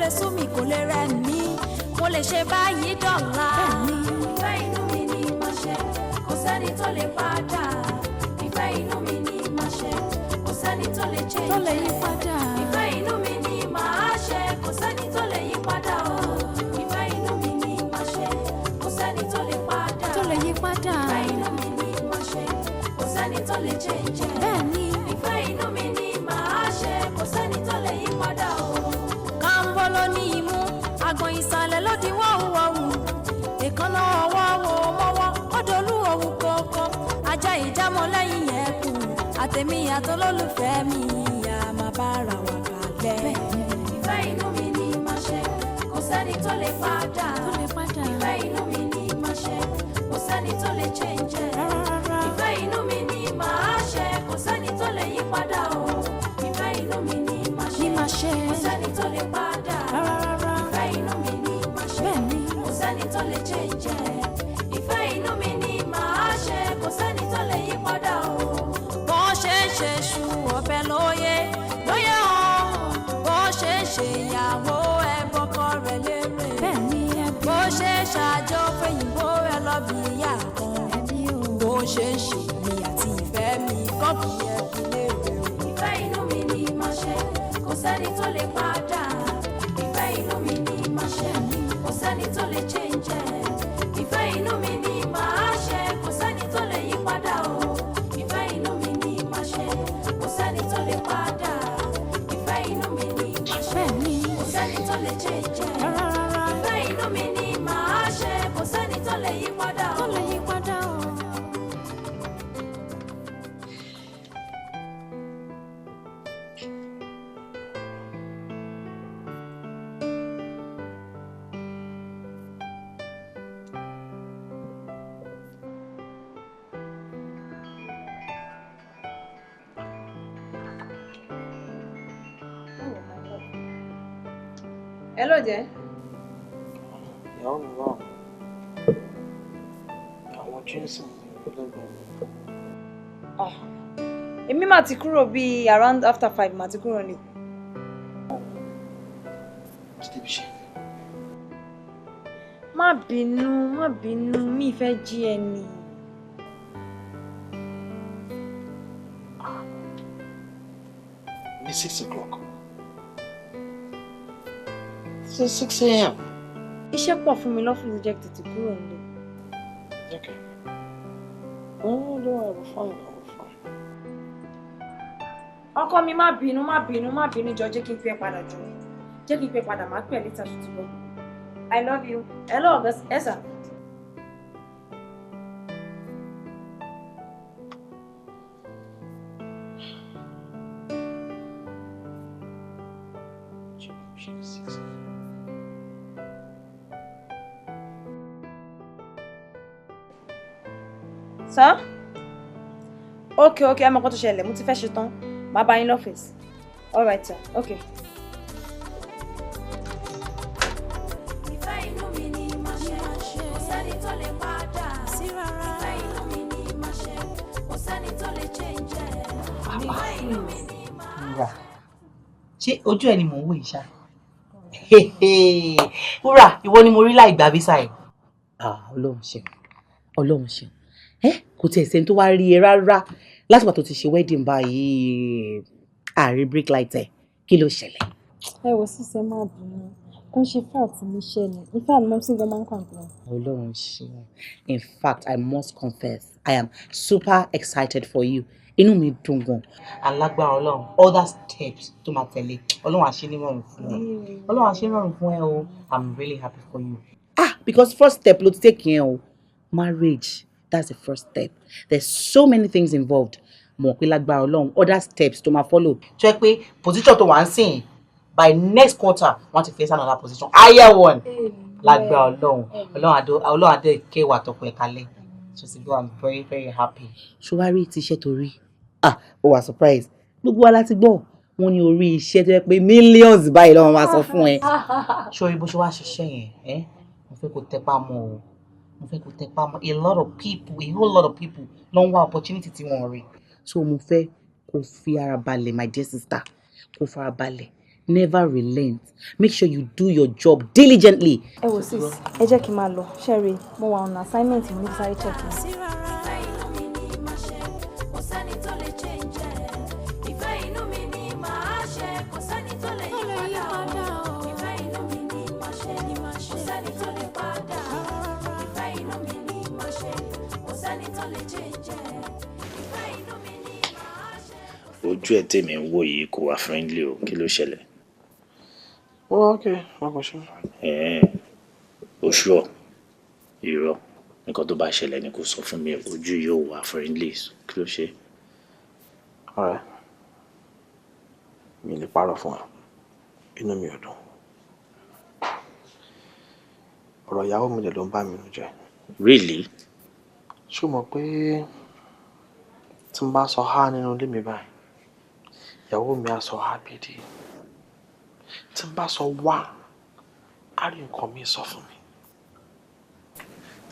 lè sú mi, kò lè rẹ̀ mí. Mo lè ṣe báyìí dọ̀la. Ìfẹ́ inú mi ni màá ṣe, kò sẹ́ni tó lè padà. Ìfẹ́ inú mi ni màá ṣe, kò sẹ́ni tó lè change. Tó lè yí padà. Ìfẹ́ inú mi ni màá ṣe, kò sẹ́ni tó lè yí padà o. Ìfẹ́ inú mi ni màá ṣe, kò sẹ́ni tó lè padà. Tó lè yí padà. Ìfẹ́ inú mi ni màá ṣe, kò sẹ́ni tó lè change. Bẹ́ẹ̀ni. Ìfẹ́ inú mi ni màá ṣe, kò sẹ́ni tó lè yí padà o. Kàńbó ló ní imú, àgbọ̀n ìsàlẹ̀ ló di wọ́hùwọ́hù. Èkánná ọwọ́ wo mọ́wọ́, ó dolú òwú kókó. Ajá ìjámọ́ lẹ́yìn ẹ̀kú, àtẹ̀mí àtolólùfẹ́ mi, ìyá máa bára wa kalẹ̀. Ìfẹ́ inú mi ni màá ṣe, kò sẹ́ni tó lè padà. Tó lè padà. Ìfẹ́ inú mi ni màá ṣe, kò sẹ́ni tó lè change. Rárá rárá. Ìfẹ́ inú mi ni màá ṣe, kò sẹ́ni tó lè yí padà o. Ìfẹ́ inú mi ni màá ṣe, Ní màá ṣe. kò sẹ́ni tó lè padà. Rárá rárá. Ìfẹ́ inú mi ni màá ṣe, Bẹ́ẹ̀ni. kò sẹ́ni tó lè change. Ìfẹ́ inú mi ni màá ṣe, kò sẹ́ni tó lè yí padà o. Bó ṣe ń ṣe ṣu ọbẹ̀ lóye lóye o, bó ṣe ń ṣe ìyàwó ẹ bọ́kọ rẹ̀ lérè. Bẹ́ẹ̀ni ẹbí. Bó ṣe ń ṣàjọ fẹ̀yìnbó ẹ lọ bí ìyá kan. Ẹbí o. Bó ṣe ń ṣe mi àti ìfẹ́ mi kọ́bí ẹbí léèrè o. Ìfẹ́ inú mi ni màá ṣe, kò sẹ́ni tó lè padà. Ìfẹ́ inú mi ni màá ṣe, kò sẹ́ni tó lè change. Ìfẹ́ inú mi ni màá ṣe, kò sẹ́ni tó lè yí padà o. Ìfẹ́ inú mi ni màá ṣe, kò sẹ́ni tó lè padà. Ìfẹ́ inú mi ni màá ṣe, Bẹ́ẹ̀ni. kò sẹ́ni tó lè change. Rárá rárá. Ìfẹ́ inú mi ni màá ṣe, kò sẹ́ni tó lè yí padà o. Tó lè yí padà o. Hello, jẹ́. Ìyàwó mi wà, àwọn jíǹsì mi lẹ́gbẹ̀ẹ́ mi. Ah, èmi mà ti kúrò bíi around after 5 mà ti kúrò ní. Ti débi iṣẹ́. Má bínú, má bínú, mi fẹ́ jí ẹ ni. Ní 6 o'clock. This is 6 a.m. Iṣẹ́ pọ̀ fún mi lọ́fíìsì, jẹ́ kí tètè kúrò nílé. Okay. Oh, don't worry, I'll be fine. I'll be fine. Ọkọ mi, má bínú, má bínú, má bínú, jọ, jẹ́ kí n pẹ́ padà jọ. Jẹ́ kí n pẹ́ padà, má pẹ́ later ṣùtú bọ́. I love you. Hello, ọ̀gá ẹ sà. Six. Sir? Okay, ẹ mọ nǹkan tó ṣẹlẹ̀, mo ti fẹ́ ṣe tán. Màá bá yín lọ́fíìsì. All right, sir. Okay. Ìfẹ́ inú mi ni màá ṣe, kò sẹ́ni tó lè padà. Sí rárá. Ìfẹ́ inú mi ni màá ṣe, kò sẹ́ni tó lè change. Ìfẹ́ inú mi ni màá Wúrà, ṣé ojú ẹ ni mò ń wò yìí ṣá? Wúrà, ìwọ ni mo rí láì gba visa ẹ. Ah, Ọlọ́run ṣeun, Ọlọ́run ṣeun. Ẹ kò tiẹ̀ sẹ́ni tó wá rí ẹ rárá látìgbà tó ti ṣe wedding báyìí, ààrẹ break light ẹ, kí ló ṣẹlẹ̀? Ẹ wò sísẹ, má bínú, kò ń ṣe fault mi ṣe ni. In fact, mom sì gan máa ń complain. Ọlọ́run ṣeun. In fact, I must confess, I am super excited for you. Inú mi dùn gan. Alágbára Ọlọ́run, other steps tó máa tẹ̀lé, Ọlọ́run á ṣe ní rọrùn fún ẹ, Ọlọ́run á ṣe ní rọrùn fún ẹ o. I'm really happy for you. Ah, because first step ló ti take yẹn o. Marriage, that's the first step. There's so many things involved. Mọ̀ pé lágbára Ọlọ́run, other steps tó máa follow, tó yẹ pé position tó wà ń sìn, by next quarter wọ́n ti face another position, higher one, lágbára Ọlọ́run. Ọlọ́run adé kéwàá tọkọ ẹ̀ kalẹ̀. So I'm very very happy. Ṣùwárí ti iṣẹ́ tó rí, ah, ó wà surprise. Gbogbo wa láti gbọ́ wọ́n ní orí iṣẹ́ tó yẹ pé millions báyìí lọ́wọ́ máa sọ fún ẹ. Sórí bó ṣe wá ṣiṣẹ́ yẹn ẹ, mo fẹ́ kó tẹpá mọ́ o, mo fẹ́ kó tẹpá mọ́. A lot of people, a whole lot of people ló ń wá opportunity tí wọ́n rí, so mo fẹ́ kó fi ara balẹ̀, my dear sister, kó fara balẹ̀. Never relent. Make sure you do your job diligently. Ẹ wò sis, ẹ jẹ́ kí n máa lọ. Ṣẹ́rí, mo wà on assignment, mo ní sáré check in. Ìfẹ́ inú mi ni màá ṣe, kò sẹ́ni tó lè change ẹ̀. Ìfẹ́ inú mi ni màá ṣe, kò sẹ́ni tó lè yí padà o. Ìfẹ́ inú mi ni màá ṣe, kò sẹ́ni tó lè padà. Ìfẹ́ inú mi ni màá ṣe, kò sẹ́ni tó lè change ẹ̀. Ìfẹ́ inú mi ni màá ṣe. Ojú ẹ tèmi ń wò yìí kò wá friendly o, kí ló ṣẹlẹ̀? Well, okay, wọn kò ṣe. Oṣù ọ irọ́, nǹkan tó bá ṣẹlẹ̀ ni kò sọ fún mi, ojú yóò wá friendly, kí ló ṣe? Ọ̀rẹ́ mi, lè parọ́ fún ẹ, inú mi ò dùn. Ọ̀rọ̀ ìyàwó mi dẹ̀ ló ń bá mi nù jẹ́. Really? Ṣé o mọ̀ pé tí n bá sọ há nínú ilé mi báyìí, ìyàwó mi á sọ há bídí? Tí n bá sọ wá, á rí nǹkan mi sọ fún mi.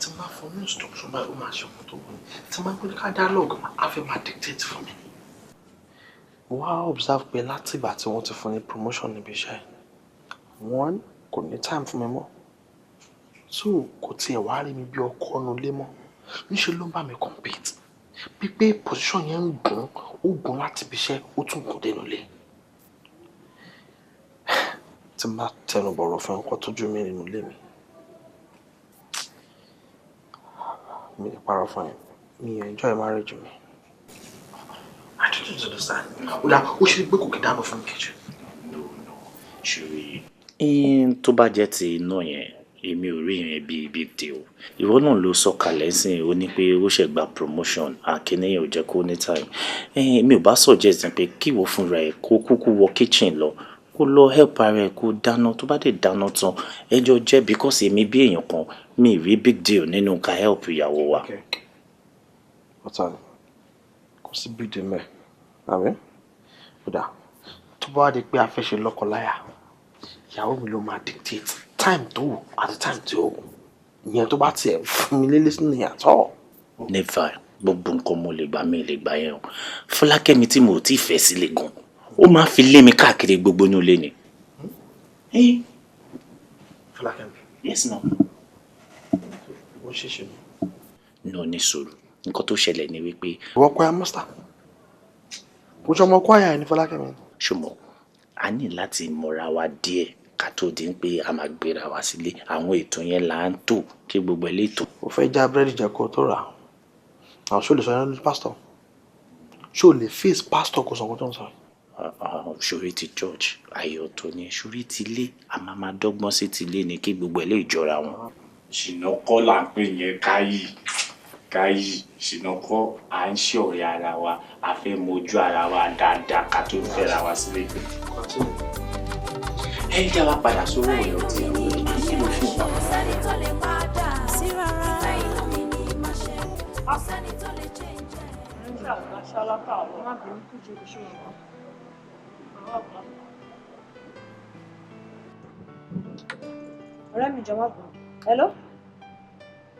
Tí n bá fún ní instruction báyìí, ó máa ṣe ọkọ tó wù mí. Tí n bá gbé ká dialogue, á fẹ́ máa dictate fún mi. Mo wá observe pé látìgbà tí wọ́n ti fún ní promotion níbi iṣẹ́, one, kò ní time fún mi mọ́. Two, kò tiẹ̀ wá rí mi bí ọkọ nu ilé mọ́. Níṣẹ́ ló ń bá mi compete, pípé position yẹn ń gùn, ó gùn láti ibi iṣẹ́, ó tún gùn dénú ilé. Tí n bá tẹnu bọ̀rọ̀ fún ọkọ tójú mi nínú ilé mi, mi lè parọ́ fún ẹ, mi ò enjoy marriage mi. I don't understand. Ó dà, ó ṣe pé kò kí dáná fún mi kejì. Ṣùrí tó bá jẹ́ ti iná yẹn, èmi ò rí yẹn bíi big deal. Ìwọ náà ló sọ kalẹ̀ sí, ó ní pé ó ṣe gba promotion, àkíní ò jẹ́ kó ní time. Mi ò bá suggest pé kí ìwọ fúnra ẹ̀ kó kúkú wọ kitchen lọ, kó lọ help ara ẹ̀, kó dáná. Tó bá dé dáná tán, ẹjọ́ jẹ́, because èmi bí èèyàn kan, mi rí big deal nínú ká help ìyàwó wa. Ọ̀tá ni kò sí big deal mẹ́, àbí? Ó dà, tó bá wá di pé a fẹ́ ṣe lọ́kọláya, ìyàwó mi ló máa dictate time tó wù àti time tí ó wù. Ìyẹn tó bá tiẹ̀ fún mi lélẹ́ sínú ìyàtọ̀. Never. Gbogbo nǹkan mo lè gbà, mí lè gbà yẹn o. Fọlákẹ́mi tí mo ò tí ì fẹ́ sílé gan, ó máa ń fi lé mi káàkiri gbogbo inú ilé ni. Fọlákẹ́mi? Yes, no. Ó ṣe ṣe mi. No, ní sùúrù, nǹkan tó ṣẹlẹ̀ ni wípé. Ìwọ choir master, kò ṣe ọmọ choir ẹ̀ ní Fọlákẹ́mi. Ṣùgbọ́n a ní láti mọra wa díẹ̀ ká tó di pé a máa gbéra wa sílé. Àwọn ètò yẹn là ń tò kí gbogbo ẹ̀ lè tò. O fẹ́ já búrẹ́dì jẹ kó o tó rà á. Àwọn ṣó lè sọ yẹn lójú pásítọ̀? Ṣó lè face pásítọ̀ kó sọ nǹkan tó ń sọ? Ṣorí ti church ayọ̀ tó ní, ṣorí ti ilé, a máa máa dọ́gbọ́n sí ti ilé ni kí gbogbo ẹ̀ lè jọra wọn. Ṣìnà kọ́ là ń pè yẹn, káyì káyì. Ṣìnà kọ́, à ń ṣe ọ̀rẹ́ ara wa, a fẹ́ mojú ara wa dáadáa ká tó fẹ́ra wa sílé. Ẹ jẹ́ wa padà sórí ọ̀rọ̀ tí ẹ wọlé, kí ló fún wa. Kò sẹ́ni tó lè padà sí rárá. Ìfẹ́ inú mi ni màá ṣe, kò sẹ́ni tó lè change ẹ̀. Má bínú, kú ju oṣù wọn. Ọ̀rẹ́ mi, jọ̀wọ́ bọ̀. Hello?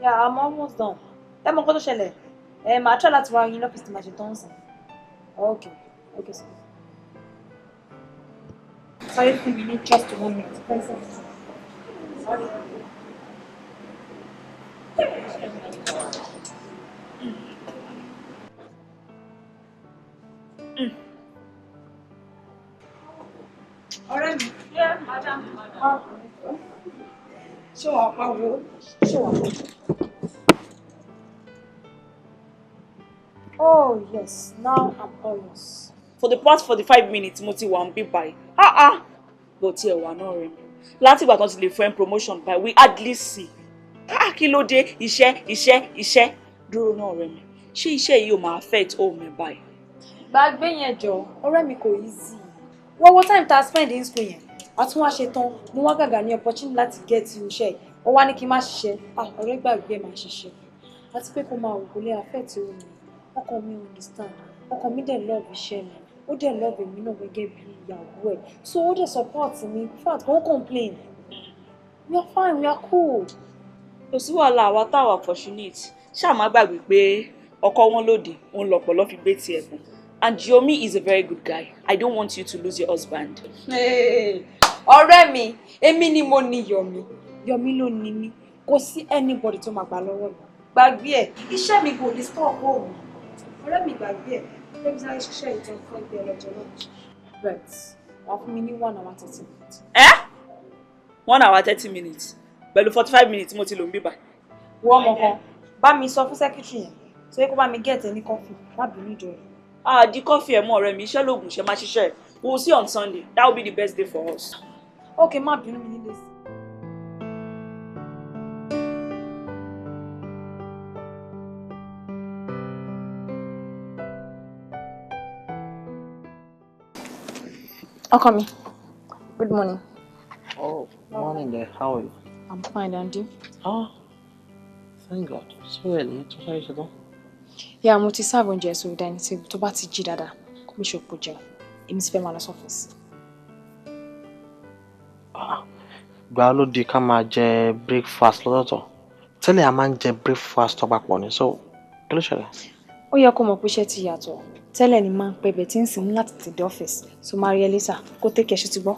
Yeah, I'm almost done. Ẹ mọ nǹkan tó ṣẹlẹ̀. Ẹ máa try láti wá yín lọ́fíìsì tí màá ṣe tán sìn. Okay, sir. Sorry, fún mi ní just one minute. Thanks. Sorry. Ọ̀rẹ́ mi. Madam. Ṣé wàá pa wo? Ṣé wàá pa? Oh yes, now I'm all yours. For the past 45 minutes mo ti wà ń bí báyìí. Ah ah, bó tiẹ̀ wà náà rẹ̀ mi, látìgbà tán ti lè fún ẹ promotion báyìí, we hardly see. Ah, kí ló dé? Iṣẹ́, iṣẹ́, iṣẹ́. Dúró náà rẹ̀ mi, ṣé iṣẹ́ yìí ò máa affect home ẹ̀ báyìí? Gbàgbé yẹn jọ, ọ̀rẹ́ mi, kò easy. Wọ́n wo time ta spend in school yẹn. A tún wá ṣe tán, mo wá gàgà ní opportunity láti get iṣẹ́ yìí. Ó wá ní kí n má ṣiṣẹ́. Ah, ọ̀rẹ́, gbàgbé, máa ṣiṣẹ́. Àti pé kó máa wò, kó lè affect orí mi. Ọkọ mi understand. Ọkọ mi dẹ̀ love iṣẹ́ mi. Ó dẹ̀ love èmi náà gẹ́gẹ́ bí ìyàwó ẹ̀. So ó dẹ̀ support mi. In fact, kò ń complain. We are fine, we are cool. Kò sí wàhálà, àwa táwa fortunate. Ṣáà má gbàgbé pé ọkọ wọn lòdì òun lọ̀pọ̀ lọ́ fi gbé tiẹ̀ kù. And Yomi is a very good guy. I don't want you to lose your husband. Ọ̀rẹ́ mi, èmi ni mo ní Yomi. Yomi ló ní mi. Kò sí anybody tó máa gbà lọ́wọ́ mi. Gbàgbé ẹ̀, iṣẹ́ mi kò lè stop òun. Ọ̀rẹ́ mi gbàgbé ẹ̀, bébí sáré ṣiṣẹ́ ìtàn fún ẹgbẹ́ ọlọ́jọ́ náà. But wàá fún mi ní 1 hour 30 minutes. Ẹ́ 1 hour 30 minutes pẹ̀lú 45 minutes mo ti lò ń bíbà. Wo ọmọ kan, bá mi sọ fún secretary yẹn, sọ pé kó bá mi get ẹ ní kọfí, má bínú jọ rẹ̀. Ah, di kọfí ẹ̀ mọ́ ọ̀rẹ́ mi, iṣẹ́ lóògùn ṣe máa ṣiṣẹ́. We will see on Sunday. That will be the best day for us. Okay, má bínú mi nílé sí. Ọkọ mi, good morning. Oh, morning there. How are you? I'm fine, and you? Ah, thank God. So early, tó sáré ṣe tán. Yeah, mo ti serve oúnjẹ sórí dining table. Tó bá ti jí dáadáa, kó mi ṣe òpó jẹun. Èmi ti fẹ́ máa lọ sọ́fíìsì. Ìgbà ló di ká máa jẹ breakfast lọ́tọ̀ọ̀tọ̀. Tẹ́lẹ̀ a máa ń jẹ breakfast tó papọ̀ ni, so kí ló ṣẹlẹ̀? Ó yẹ kó mọ̀ pé iṣẹ́ ti yàtọ̀. Tẹ́lẹ̀ ni máa ń pẹ́ bẹ̀ tí ń sìn ní láti tètè dé ọ́fíìsì. So máa rí ẹ later, kó take care, ṣó ti gbọ́.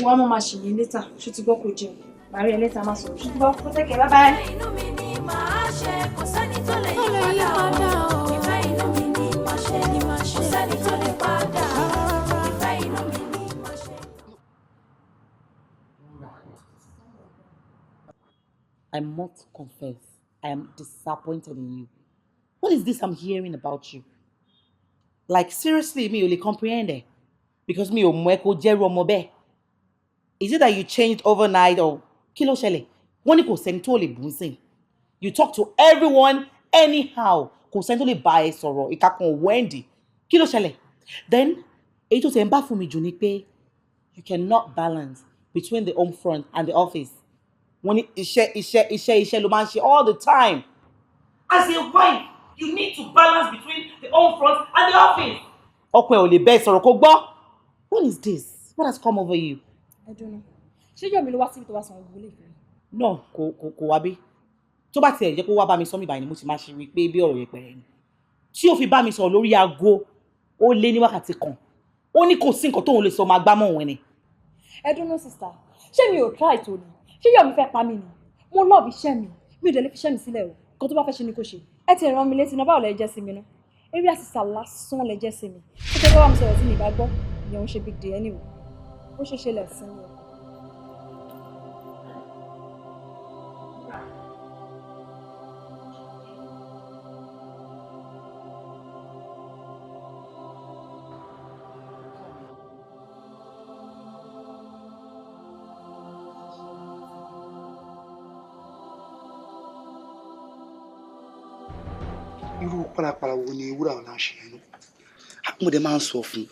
Wọ́n á máa ṣì yín later, ṣó ti gbọ́ kó jẹun. Máa rí ẹ later, máa sọ̀rọ̀, ṣó ti gbọ́, kó take care, bye bye. Ìfẹ́ inú mi ni màá ṣe, kò sẹ́ni tó lè yí padà o. Ìfẹ́ inú mi ni màá ṣe, kò sẹ́ni tó lè padà. Ìfẹ́ inú mi ni màá ṣe. I must confess, I am disappointed in you. What is this I'm hearing about you? Like, seriously, mi ò lè comprehend it. Because mi ò mọ̀ ẹ́ kó jẹ́rú ọmọ bẹ́ẹ̀. Is it that you changed overnight or kí ló ṣẹlẹ̀? Wọ́n ní kò sẹ́ni tó lè bù ú sìn. You talk to everyone anyhow. Kò sẹ́ni tó lè bá ẹ sọ̀rọ̀ ìkakùn Wendy. Kí ló ṣẹlẹ̀? Then, èyí tó tẹ̀ ń bá fún mi jù ni pé you cannot balance between the home front and the office. Wọ́n ní iṣẹ́ iṣẹ́ iṣẹ́ iṣẹ́ ló máa ń ṣe all the time. As a wife, you need to balance between the home front and the office. Ọkọ ẹ ò lè bẹ́ẹ̀ sọ̀rọ̀ kó gbọ́. What is this? What has come over you? Ẹ dúró. Ṣé Yomi ló wá síbi tó wá san owó lè fún mi? No, kò wá bí. Tó bá tiẹ̀ jẹ́ kó wá bá mi sọ mí báyìí ni mo ti máa ṣe rí i pé bí ọ̀rọ̀ yẹpẹrẹ ni. Tí ó fi bá mi sọ̀rọ̀ lórí aago, ó lé ní wákàtí kan. Ó ní kò sí nǹkan tóun lè sọ máa gbá mọ́ òun ni. Ẹ dúró sister, ṣé mi ò try tó ni? Ṣé Yomi fẹ́ pa mí ni? Mo love iṣẹ́ mi, mi ò dẹ̀ lè fi iṣẹ́ mi sílẹ̀ o. Nǹkan tó bá fẹ́ ṣe ni kó ṣe. Ẹ ti rán mi létí náà, báwo lẹ jẹ́ sí mi ná? Eré àṣìṣà lásán lẹ jẹ́ sí mi. Ṣé tẹ́ bá wà mí sọ̀rọ̀ tí mi bá gbọ́? Ìyẹn ò ń ṣe big deal anyway. Ó ṣe ṣe lẹ̀ sí mi. Irú pálapàla wo ni wúrà ọ̀la ṣe ẹnu? Mo dẹ̀ máa ń sọ fún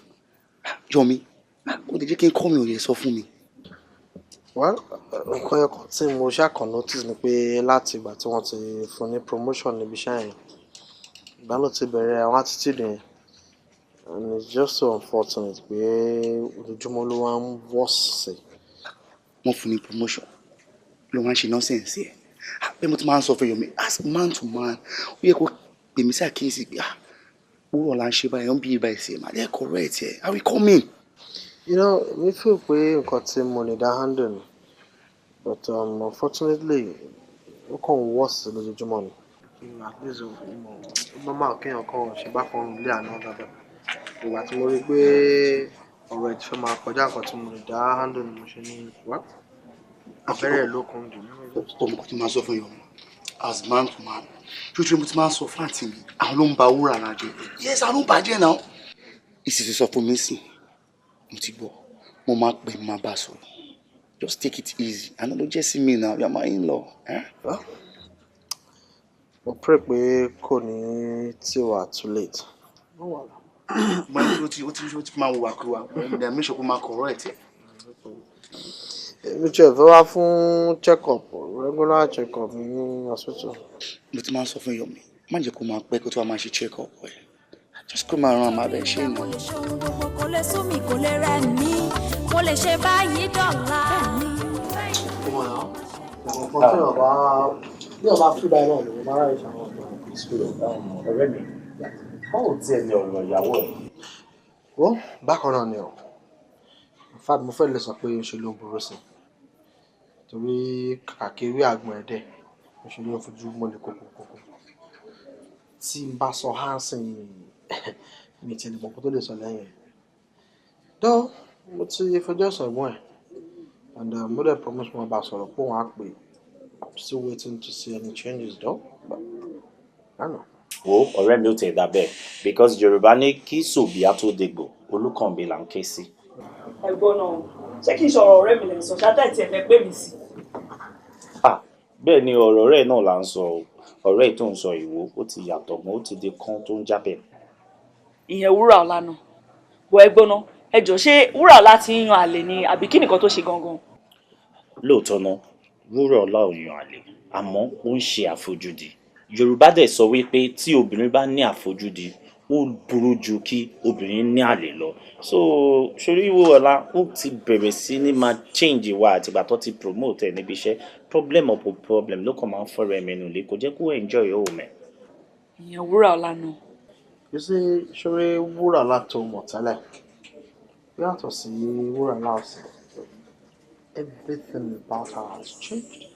Yomi, ó lè jẹ́ kí n kọ́ mi ò lè sọ fún mi. Well, nǹkan ẹ̀kọ́ tí mo ṣàkàn notice ni pé láti ìgbà tí wọ́n ti fún ní promotion níbi iṣẹ́ yẹn, ìgbà ló ti bẹ̀rẹ̀ àwọn attitude yẹn. And it's just so unfortunate pé ojoojúmọ́ ló wá ń worse sí. Wọ́n fún ní promotion ló wá ń ṣe nonsense ẹ̀. Bẹ́ẹ̀ mo ti máa ń sọ fún Yomi, as man to man, ó yẹ kó pè mí sí àkíyèsí pé wúrọ̀ là ń ṣe báyìí, ó ń bí ibà ìsìn, màá dẹ́ correct ẹ̀, I will come in. You know, mi feel pé nǹkan tí mo lè dá handle ni, but unfortunately, ó kàn ń worse lójoojúmọ́ ni. At least ó normal kéèyàn kan ṣe bákan ilé àná dáadáa. Ìgbà tí mo rí pé ọ̀rọ̀ ẹ̀ ti fẹ́ máa kọjá nǹkan tí mo lè dá handle ni mo ṣe ní wá. Abẹ́rẹ́ ló kún jù. Ọmọ kan tí máa sọ fún Yomi, as man to man, ṣojú mo ti máa ń sọ fún àǹtí mi, àwọn ló ń ba wúrà náà jẹ́. Yes, àwọn ló ń bàjẹ́ náà. Ìsìsì sọ fún mi sí, mo ti gbọ́, mo máa pè mo máa bá a sọ̀rọ̀. Just take it easy. Àná ló jẹ́ sí mi now, you are my in-law. Eh? Mo pray pé kò ní tí wà too late. Mo ní ó ti máa wùwà kíwà, mo dẹ̀ make sure pé máa correct ẹ̀. Èmi tiẹ̀ fẹ́ wá fún check-up, regular check-up ní hospital. Mo ti máa ń sọ fún Yomi, má jẹ́ kó máa pẹ́ kó tó wá máa ṣe check-up ẹ̀. Just kó máa ran àmà bẹ́ẹ̀ ṣe Mo nà. lè ṣe ohun gbogbo, kò lè sú mi, kò lè rẹ̀ mí. Mo lè ṣe báyìí dọ̀la. Bí ọba fi báyìí náà lòun máa ráyè ṣàwọn ọ̀dọ́. Ọ̀rẹ́ mi, Báwo tiẹ̀ ni ọ̀rọ̀ ìyàwó ẹ̀? Well, bákan náà ni o. In fact, mo fẹ́ lè sọ pé ṣe ló ń burú sí i. Torí kàkà kí ewé àgbọn ẹ̀dẹ̀, ṣe ló ń fojú mọ́lẹ̀ kókókókó. Tí n bá sọ hánsìn, mi ti lè mọ̀ kó tó lè sọ lẹ́yìn ẹ̀. Though, mo ti fẹjọ́ sùn ẹ̀gbọ́n ẹ̀. And mo dẹ̀ promise mo bá sọ̀rọ̀ pé òun á pè é. I'm still waiting to see any changes though. But I don't know. Wo, ọ̀rẹ́ mi, ò tẹ̀ dá bẹ́ẹ̀ because Yorùbá ní kí sòbíà tó dégbò, Olúkànbí là ń ké sí. Ẹ̀gbọ́n náà, ṣé kí n sọ̀rọ̀ ọ̀rẹ́ mi lẹ̀ ń sọ ṣáà tí ẹ fẹ́ pè mí sí? Ah, bẹ́ẹ̀ ni, ọ̀rọ̀ ọ̀rẹ́ náà là ń sọ o. Ọ̀rẹ́ tó ń sọ ìwò, ó ti yàtọ̀ gan, ó ti di kán tó ń jábẹ̀. Ìyẹn wúrà ọ̀la náà wọ. Ẹ̀gbọ́n náà, ẹ jọ, ṣé wúrà ọ̀la ti ń yan àlè ni àbí kí nìkan tó ṣe gangan? Lóòótọ́ náà, wúrà ọlá ò yan àlè, àmọ́ ó ń ṣe àfojúdi. Yorùbá dẹ̀ sọ wípé tí obìnrin bá ní àfojúdi, ó burú ju kí obìnrin ní àlè lọ. So ṣorí wúrà ọlá, ó ti bẹ̀rẹ̀ sí ní máa change wa àtìgbà tó ti promote ẹ̀ níbi iṣẹ́. Problem upon problem ló kàn máa ń fọ́rọ̀ ẹ̀mí nù lé, kò jẹ́ kó enjoy home ẹ̀. Ìyẹn wúrà ọ̀la náà. You see, ṣorí wúrà ọlá tó mọ̀ tẹ́lẹ̀, ó yàtọ̀ sí wúrà ọlá ọ̀sìn. Everything about her has changed.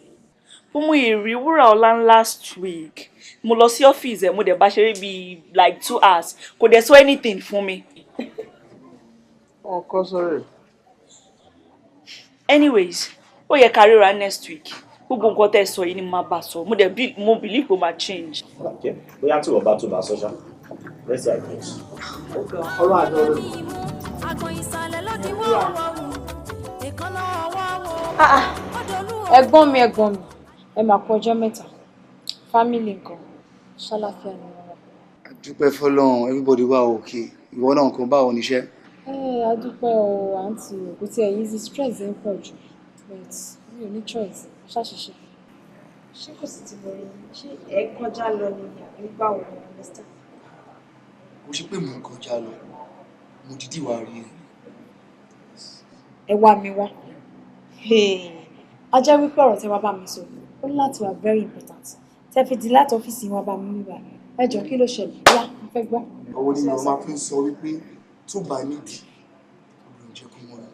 Mo mú ìrí wúrà ọlá last week. Mo lọ sí ọ́fíìsì ẹ̀, mo dẹ̀ bá ṣeré bíi like 2 hours, kò dẹ̀ sọ anything fún mi. Ọkọ sọ̀rọ̀. Anyways, ó yẹ ká ríra next week. Gbogbo nǹkan tẹ́ ẹ sọ yìí ni mo máa bá sọ. Mo dẹ̀ mo believe kó máa change. Okay. Bóyá tí wọ́n bá tó bá sọ ṣá, let's see how it goes. Ọlọ́run àjọ rẹ̀. Àgbọ̀n ìsàlẹ̀ ló di wọ́ọ̀wọ́, èékánná ọwọ́ wo. Ẹ̀gbọ́n mi, ẹ̀gbọ́n mi, ẹ máa kú ọjọ́ mẹ́ta. Family nǹkan, ṣàlàfíà ni wọ́n wà? Dúpẹ́ fọlọ́run, everybody wà okay. Ìwọ náà nǹkan, báwo níṣẹ́? Ẹ adúpẹ́ o, àǹtí. Kò tiẹ̀ easy, stress ń pọ̀ jù, but mi ò ní choice, ṣàṣìṣe. Ṣé kò sì ti bọ̀rẹ̀ yín? Ṣé ẹ kọjá lọ ni àbí báwo ni? Understand. Kò ṣe pé mò ń kọjá lọ, mo dídì wá rí ẹ. Ẹ wá mi wá? A jẹ́ wípé ọ̀rọ̀ tẹ́ wá bá mi sọ, ó ní láti wà very important tẹ́ fi di láti ọ́fíìsì wá bá mi níbà. Ẹ jọ̀ọ́, kí ló ṣẹlẹ̀? Wá, mo fẹ́ gbọ́. Ọwọ́ ni mo máa fi ń sọ wípé tó bá nídìí, obìnrin jẹ́ kó mọ́ ni.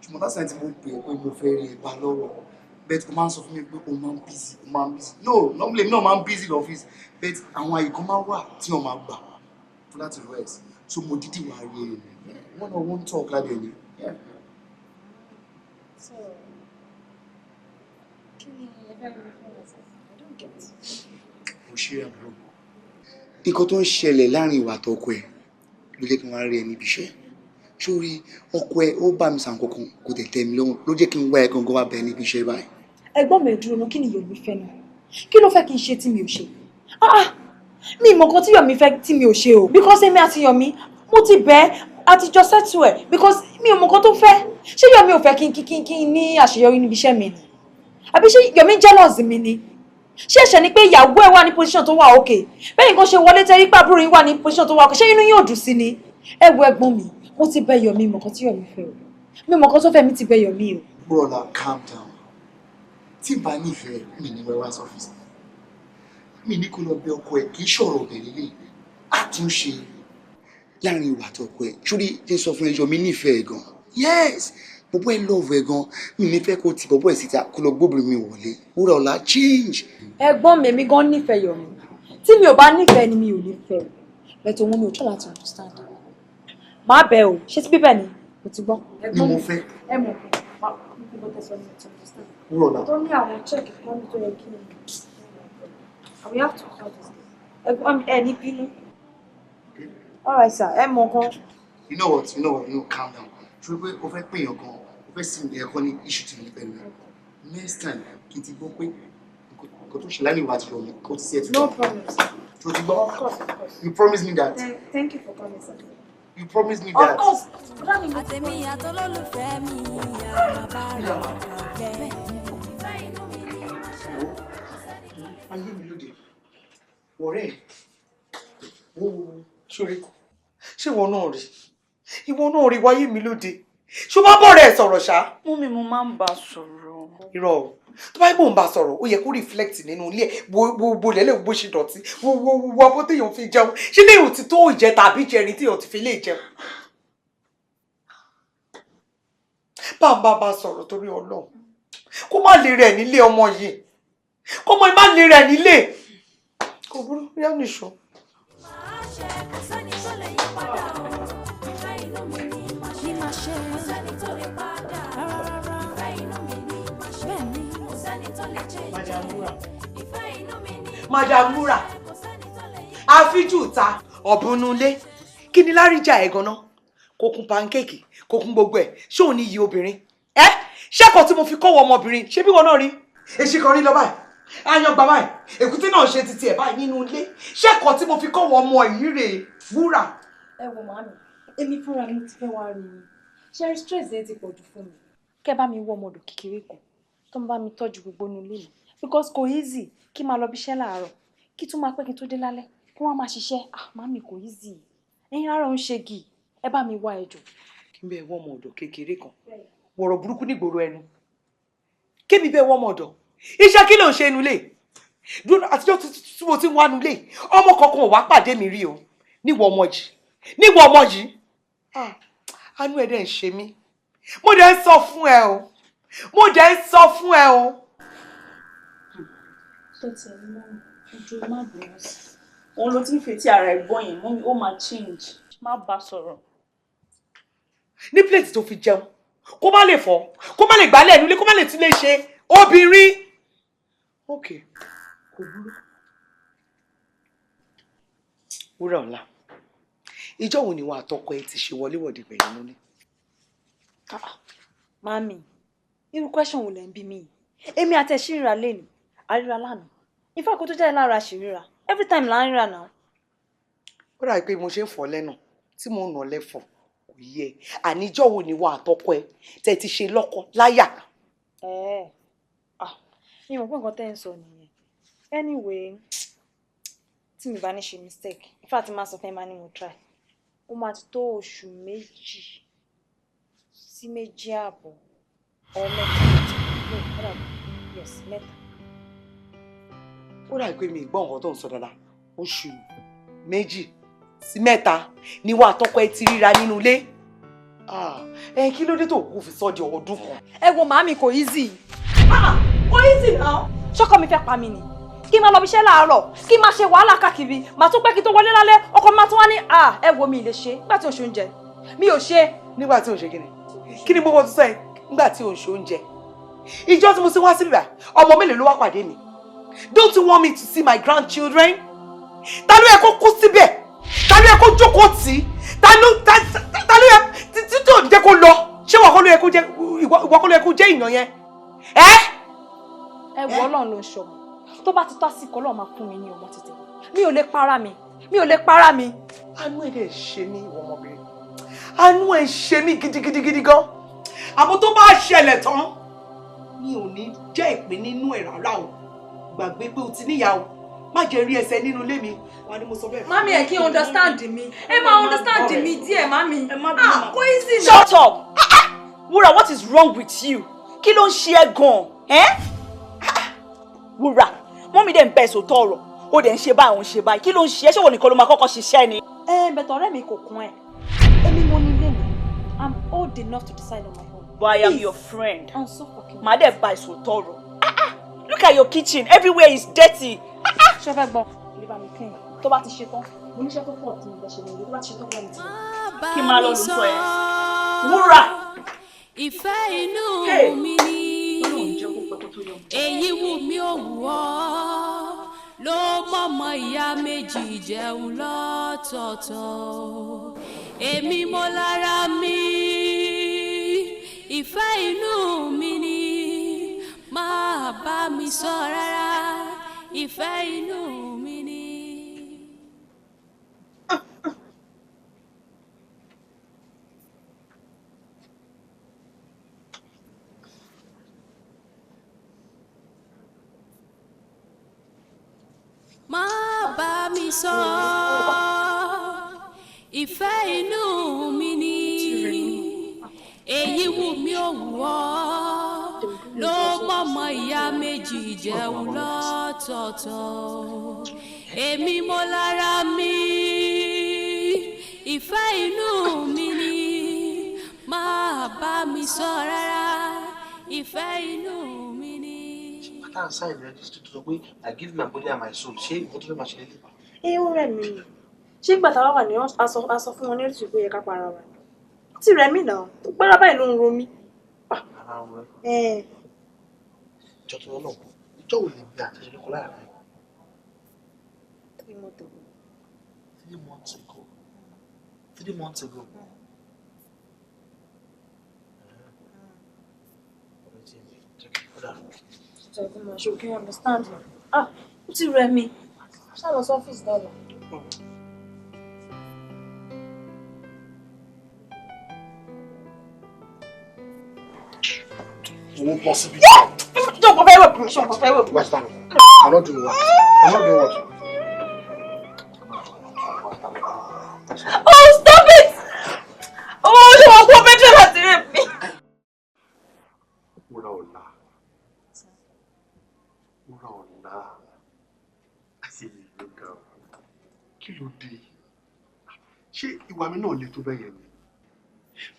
Ṣùgbọ́n last time tí mo pè é pé mo fẹ́ rí ẹ bá lọ́rọ̀, but o máa ń sọ fún mi pé o máa ń busy, o máa ń busy. No, normally èmi náà máa ń busy lọ́fíìsì, but àwọn àyè kan máa wà tí wọ́n máa gbà fún láti rest, so mo dídì wá rí ẹ, one on one talk ládìẹ ni. Yeah. So, kí ni ẹ fẹ́ rí mi fún ọ̀sẹ̀? I don't get. Kò ṣe, àbúrò. Nǹkan tó ń ṣẹlẹ̀ láàrin ìwà àtọkọ ẹ̀ ló jẹ́ kí n wá rí ẹ níbi iṣẹ́. Sórí ọkọ ẹ, ó bá mi sàn kankan, kò tẹ̀ tẹ́ mi lọ́rùn, ló jẹ́ kí n wá ẹ gangan wá bẹ níbi iṣẹ́ báyìí. Ẹ̀gbọ́n mi, dúró ná. Kí ni Yomi fẹ́ náà? Kí ló fẹ́ kí n ṣe tí mi ò ṣe? Ah ah, mi mọ̀ nǹkan tí Yomi fẹ́ tí mi ò ṣe o, because èmi àti Yomi, mo ti bẹ́ẹ̀ àtijọ́ settle ẹ̀, because mi ò mọ̀ nǹkan tó fẹ́. Ṣé Yomi ò fẹ́ kí n ní àṣeyọrí níbi iṣẹ́ mi ni, àbí ṣé Yomi jealous mi ni? Ṣé ẹ̀ṣẹ̀ ni pé ìyàwó ẹ̀ wà ní position tó wà okay? Bẹ́ẹ̀ nǹkan ṣe wọlé tẹ́rí pé àbúrò yín wà ní position tó wà okay, ṣé inú yóò dùn sí ni? Ẹ wo, ẹ̀gbọ́n mi, mo ti bẹ̀ Yomi, mọ̀ nǹkan tí Yomi fẹ́ o. Mi mọ̀ nǹkan tó fẹ́, mi ti bẹ̀ Yomi o. Brother, calm down. Tí n bá nífẹ̀ẹ́ mi ní wẹ́wá sọ́fíìsì mi ní kó lọ bẹ ọkọ ẹ̀. Kì í ṣọ̀rọ̀ ọbẹ̀ lélẹ̀, àtúnṣe láàrin ìwà àtọkọ ẹ̀. Sórí, jẹ́ sọ fún ẹ, Yomi nífẹ̀ẹ́ gan. Yes, bọ̀bọ̀ ẹ love ẹ gan. Mi ní fẹ́ kó ti bọ̀bọ̀ ẹ̀ síta kó lọ gbóbìnrin mi wọlé. Wúrà ọ̀la, change. Ẹ̀gbọ́n mi, èmi gan nífẹ̀ẹ́ Yomi. Tí mi ò bá nífẹ̀ẹ́ ni, mi ò ní fẹ́ o, bẹ́ẹ̀ tó òun mi ò try láti understand. Má bẹ̀ o, ṣé tí bíbẹ̀ ni mo ti gbọ́. Ni mo fẹ́. Ẹ mọ̀ pé mo tẹ̀sán ni mo ti understand. Wúrà ọ̀la. Tó ní àwọn check kan tó yẹ kí n, we have to call this. Ẹ̀gbọ́n mi, ẹ ní bínú. All right sir, ẹ mọ̀ kan. You know what, you know what, you know, calm down. Ṣé pé o fẹ́ pèèyàn gan, o fẹ́ sin ẹ̀kọ́ ní issue tí mo ní pẹ̀lú ẹ̀. Next time, kí n ti gbọ́ pé nǹkan tó ṣe láàrin ìwà àti Yomi kò ti settle. No problem, sir. Ṣé o ti gbọ́? Of course, of course. You promise me that. Thank you for coming, sir. You promise me Of that. course. Àtẹ̀mí àtọlólùfẹ́ mi, àbá rẹ̀ ọ̀fẹ́. Ayé mi lóde. Ọ̀rẹ́ ẹ̀, wo Ṣorí, ṣé ìwọ náà rí? Ìwọ náà rí wáyé mi lóde. Ṣó bá bọ̀rẹ̀ ẹ̀ sọ̀rọ̀ ṣá? Mummy, mo máa ń bá a sọ̀rọ̀. Irọ́ o. Tó bá yẹ kó ń bá sọ̀rọ̀, ó yẹ kó reflect nínú ilé ẹ̀. Wo wo wo lẹ́lẹ̀, bó ṣe dọ̀tí, wo wo wo abọ́ téèyàn fi jẹun. Ṣé lè ò ti tó ìjẹ tàbí jẹrin téèyàn ti fi lè jẹun? Bá ń bá sọ̀rọ̀ torí Ọlọ́run. Kó má lè rẹ̀ nílé ọmọ yìí. Kó mọ má lè rẹ̀ nílé. Kò burú, yá nìṣó. Kò sẹ́ni tó lè yí padà o. Ìfẹ́ inú mi ni màá ṣe. Kò sẹ́ni tó lè padà. Ìfẹ́ inú mi ni màá ṣe. Kò sẹ́ni tó lè change. Ìfẹ́ inú mi ni Madam Wúrà, àfíjù ta ọ̀bùnúlé. Kí ni láríjà ẹ̀ gan-an? Kò kún pancake, kò kún gbogbo ẹ̀. Ṣé òun ní iye obìnrin? Ẹ́ ṣẹ́kọ̀ọ́ tí mo fi kọ́wọ́ ọmọbìnrin, ṣé bí wọn náà rí? Èsì kan rí lọ báyìí. Ayan gbà báyìí. Èkúté náà ṣe titi ẹ̀ báyìí nínú ilé. Ṣẹ́kọ̀ọ́ tí mo fi kọ́wọ́ ọmọ yìí rèé, Wúrà. Ẹ wo màámi, èmi fúnra mi ti fẹ́ wá rí yín. Ṣé stress yẹn ti pọ̀ jù fún mi? Kẹ́ bá mi wọ ọmọdé kékeré kan tó ń bá mi tọ́jú gbogbo inú ilé mi. Because kò easy kí máa lọ bí iṣẹ́ láàárọ̀, kí tún máa pẹ́ kí n tó dé lálẹ́, kí wọ́n máa ṣiṣẹ́. Ah, màámi kò easy. Ẹ̀yin ara ń ṣe gì. Ẹ bá mi wá ẹjọ́. Kí n bẹ́ẹ̀ wọ́ ọmọ ọ̀dọ̀ kékeré kan. Wọ̀rọ̀ burúkú nígboro ẹnu. Kémi bẹ́ẹ̀ wọ́ ọmọ ọ̀dọ̀. Iṣẹ́ kí ló ń ṣe inú ilé? Dúró, àtijọ́ tí mo ti ń wá inú ilé. Ọmọ kankan ò wá pàdé mi rí o. Níwọ̀ ọmọ yìí. Níwọ̀ ọmọ yìí. Ah, àánú ẹ̀ dẹ̀ ń ṣe mí. Mo dẹ̀ ń sọ fún ẹ o. Mo dẹ̀ ń sọ fún ẹ o. Òun ló ti ń fetí ara ẹ̀ gbọ́ yẹn, mummy, ó máa change. Má bá sọ̀rọ̀. Ní plate tó fi jẹun, kó má lè fọ̀, kó má lè gbálẹ̀ nílé, kó má lè tún lè ṣe obìnrin. Ok, kò burú. Wúrà ọ̀la, ìjọ́ wo ni ìwọ àtọkọ ẹ ti ṣe wọléwọ̀de pẹ̀lú nílé? Màámi, irú question wo lẹ ń bí mi yìí? Èmi àti ẹ̀ ṣì ríra lénìí, a ríra lánàá. In fact, kó tó jáde láàárọ̀ a ṣì ríra. Every time là ń ríra náà. Ó dàbí pé mo ṣe ń fọ̀ lẹ́nu tí mo ń nà lẹ́fọ̀ kò yẹ. Àníjọ́ wo ni ìwọ àtọkọ ẹ tẹ́ ti ṣe lọ́kọ láyà? Ẹ̀ẹ́, ah, mi ò mọ̀ pé nǹkan tẹ́ ń sọ nìyẹn. Anyway, tí mi bá ní ṣe mistake, in fact, máa sọ fún ẹ, máa ní mo try. Ó máa ti tó oṣù 2 sí 2.5 or 3. No, hold on. Yes, 3. Ó dàbí pé mi ì gbọ́ nǹkan tó ń sọ dáadáa. Oṣù 2 sí 3 ni ìwọ àtọkọ ẹ ti ríra nínú ilé. Ah, ẹ kí ló dé tó kò fi sọ di ọdún kan? Ẹ wo màámi, kò easy. Ah, kò easy náà. Ṣọ́kọ mi fẹ́ pa mi ni. Kí n máa lọ bí iṣẹ́ láàárọ̀, kí n máa ṣe wàhálà káàkiri, màá tún pẹ́ kí n tó wọlé lálẹ́, ọkọ mi máa tún wá ní à ẹ wo mi ì lè ṣe nígbà tí ò ṣe oúnjẹ. Mi ò ṣe. Nígbà tí ò ṣe kíni? Kí ni gbogbo tó sọ yẹn? Nígbà tí ò ń ṣe oúnjẹ. Ìjọ́ tí mo ti wá síbí báyìí, ọmọ mélòó ló wá pàdé mi? Don't you want me to see my grandchildren? Ta ló yẹ kó kú síbẹ̀? Ta ló yẹ kó jókòó tì í? Ta ló yẹ tí tó jẹ́ kó lọ? Ṣé ìwọ kọ́ ló yẹ kó jẹ́ ìwọ kọ́ ló yẹ kó jẹ́ èèyàn yẹn? Ẹ́. Ẹ wo Ọlọ́run ló ń ṣọmọ. Tó bá ti tó àsìkò, Ọlọ́run máa fún mi ní ọmọ títẹ̀. Mi ò lè para mi. Mi ò lè para mi. Àánú ẹ̀ dẹ̀ ṣe mí, ìwọ ọmọbìnrin. Àánú ẹ̀ ṣe mí gidigidigidi gan. Àmọ́ tó bá ṣẹlẹ̀ tán, mi ò ní jẹ́ ìpín nínú ẹ̀ rárá o. Gbàgbé pé o ti níyà o. Má jẹ́ rí ẹsẹ̀ nínú ilé mi. Wà ní mo sọ bẹ́ẹ̀. Mami, ẹ kí understand mi. Ẹ máa understand mi díẹ̀, mami. Ah, kò easy náà. Shut up! Wúrà, what is wrong with you? Kí ló ń ṣe ẹ́ gan-an? Wúrà, mummy dẹ̀ ń bẹ̀ sòótọ́ ọ̀rọ̀. Ó dẹ̀ ń ṣe báyìí, òun ṣe báyìí. Kí ló ń ṣe ẹ́? Ṣé ìwọ nìkan ló máa kọ́kọ́ ṣiṣẹ́ ni? Ẹ bẹ̀tọ̀ ọ̀rẹ́ mi kò kún ẹ̀. Èmi mo ní ilé mi. I'm old enough to decide on my own. But I am your friend. I'm so fucking. Màá dẹ̀ bá ìsòótọ́ ọ̀rọ̀. Look at your kitchen, everywhere is dirty. Ṣé fẹ́ gbọ́? Ilé bá mi clean. Tó bá ti ṣe tán, mo níṣẹ́ tó pọ̀ tí mo fẹ́ ṣe ní ilé. Tó bá ti ṣe tán, kí wọ́n mi ti lọ. Kí n máa lọ lù sọ ẹ̀. Wúrà. Ìfẹ́ inú mi ni èyí wù mí ò wù ọ́ ló mọ̀mọ́ ìyá méjì jẹun lọ́tọ̀ọ̀tọ̀. Èmi mo lára mi, ìfẹ́ inú mi ni má bá mi sọ rárá, ìfẹ́ inú mi ni. Má bá mi sọ, ìfẹ́ inú mi ni èyí wù mí ò wù ọ́ ló mọ̀mọ́ ìyá méjì jẹun lọ́tọ̀ọ̀tọ̀. Èmi mo lára mi, ìfẹ́ inú mi ni, máa bá mi sọ rárá, ìfẹ́ inú mi ni. Pátá ń sáyẹn registry tó sọ pé I give my body and my soul, ṣé ìwọ́n tó fẹ́ máa ṣe lélẹ̀? Ẹ ó rẹ̀ mí ni. Ṣé ìgbà táwa wà ní aṣọ fún wọn ní ètùtù pé ó yẹ ká para wa ni? Ó ti rẹ̀ mí náà, tó gbára báyìí ló ń ro mí. Ara ń rẹ. Ìjọ tó lọ́nà, ìjọ ò lè gbé àtẹ̀jẹ́ lọ́kọ lára rẹ̀. 3 months ago. 3 months ago. 3 months ago. Ṣé o understand? Ah, ó ti rẹ̀ mí. Ṣá lọ sí ọ́fíìsì lọ́la. Owó bọ́ síbi. Jọ̀pọ̀ fẹ́ wẹ̀ mí, ṣọ̀pọ̀ fẹ́ wẹ̀ mí. West Ham. I'm not doing what. I'm not doing what. Oh, stop it! Oh, ṣé wọ́n kú ọbẹ̀ jẹ́ láti rẹ̀ mí? Wúrà ọ̀la. Wúrà ọ̀la. Kí ló dé? Ṣé ìwà mi náà le tó bẹ́ẹ̀ yẹn ni?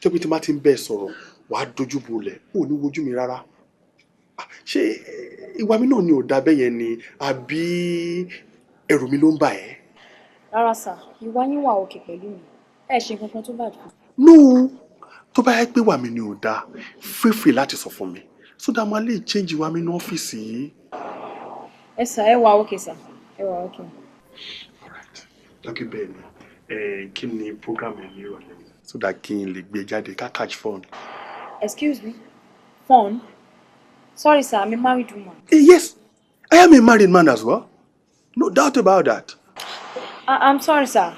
Tẹ́pẹ́ tí má ti ń bẹ́ẹ̀ sọ̀rọ̀, wàá dojú bolẹ̀, ò ní wojú mi rárá. Ṣé ìwà mi náà ni ò da bẹ́ẹ̀ yẹn ni àbí ẹ̀rù mi ló ń bà ẹ́? Rárá sà, ìwà yín wà òkè pẹ̀lú mi. Ẹ ṣe nǹkan kan tó bàjẹ́. No, tó bá yẹ pé ìwà mi ni ò da, feel free láti sọ fún mi. So that ma lè change ìwà mi ní ọ́fíìsì yìí. Ẹ sà, ẹ wà òkè sà, ẹ wà òkè. All right, lókè bẹ́ẹ̀ ni, kí ni program ẹ̀ ní ìrọ̀lẹ́? So that kí n lè gbé jáde ká catch fun. Excuse me, fun? Sorry sir, I'm a married woman. Yes, I am a married man as well. No doubt about that. I'm sorry sir,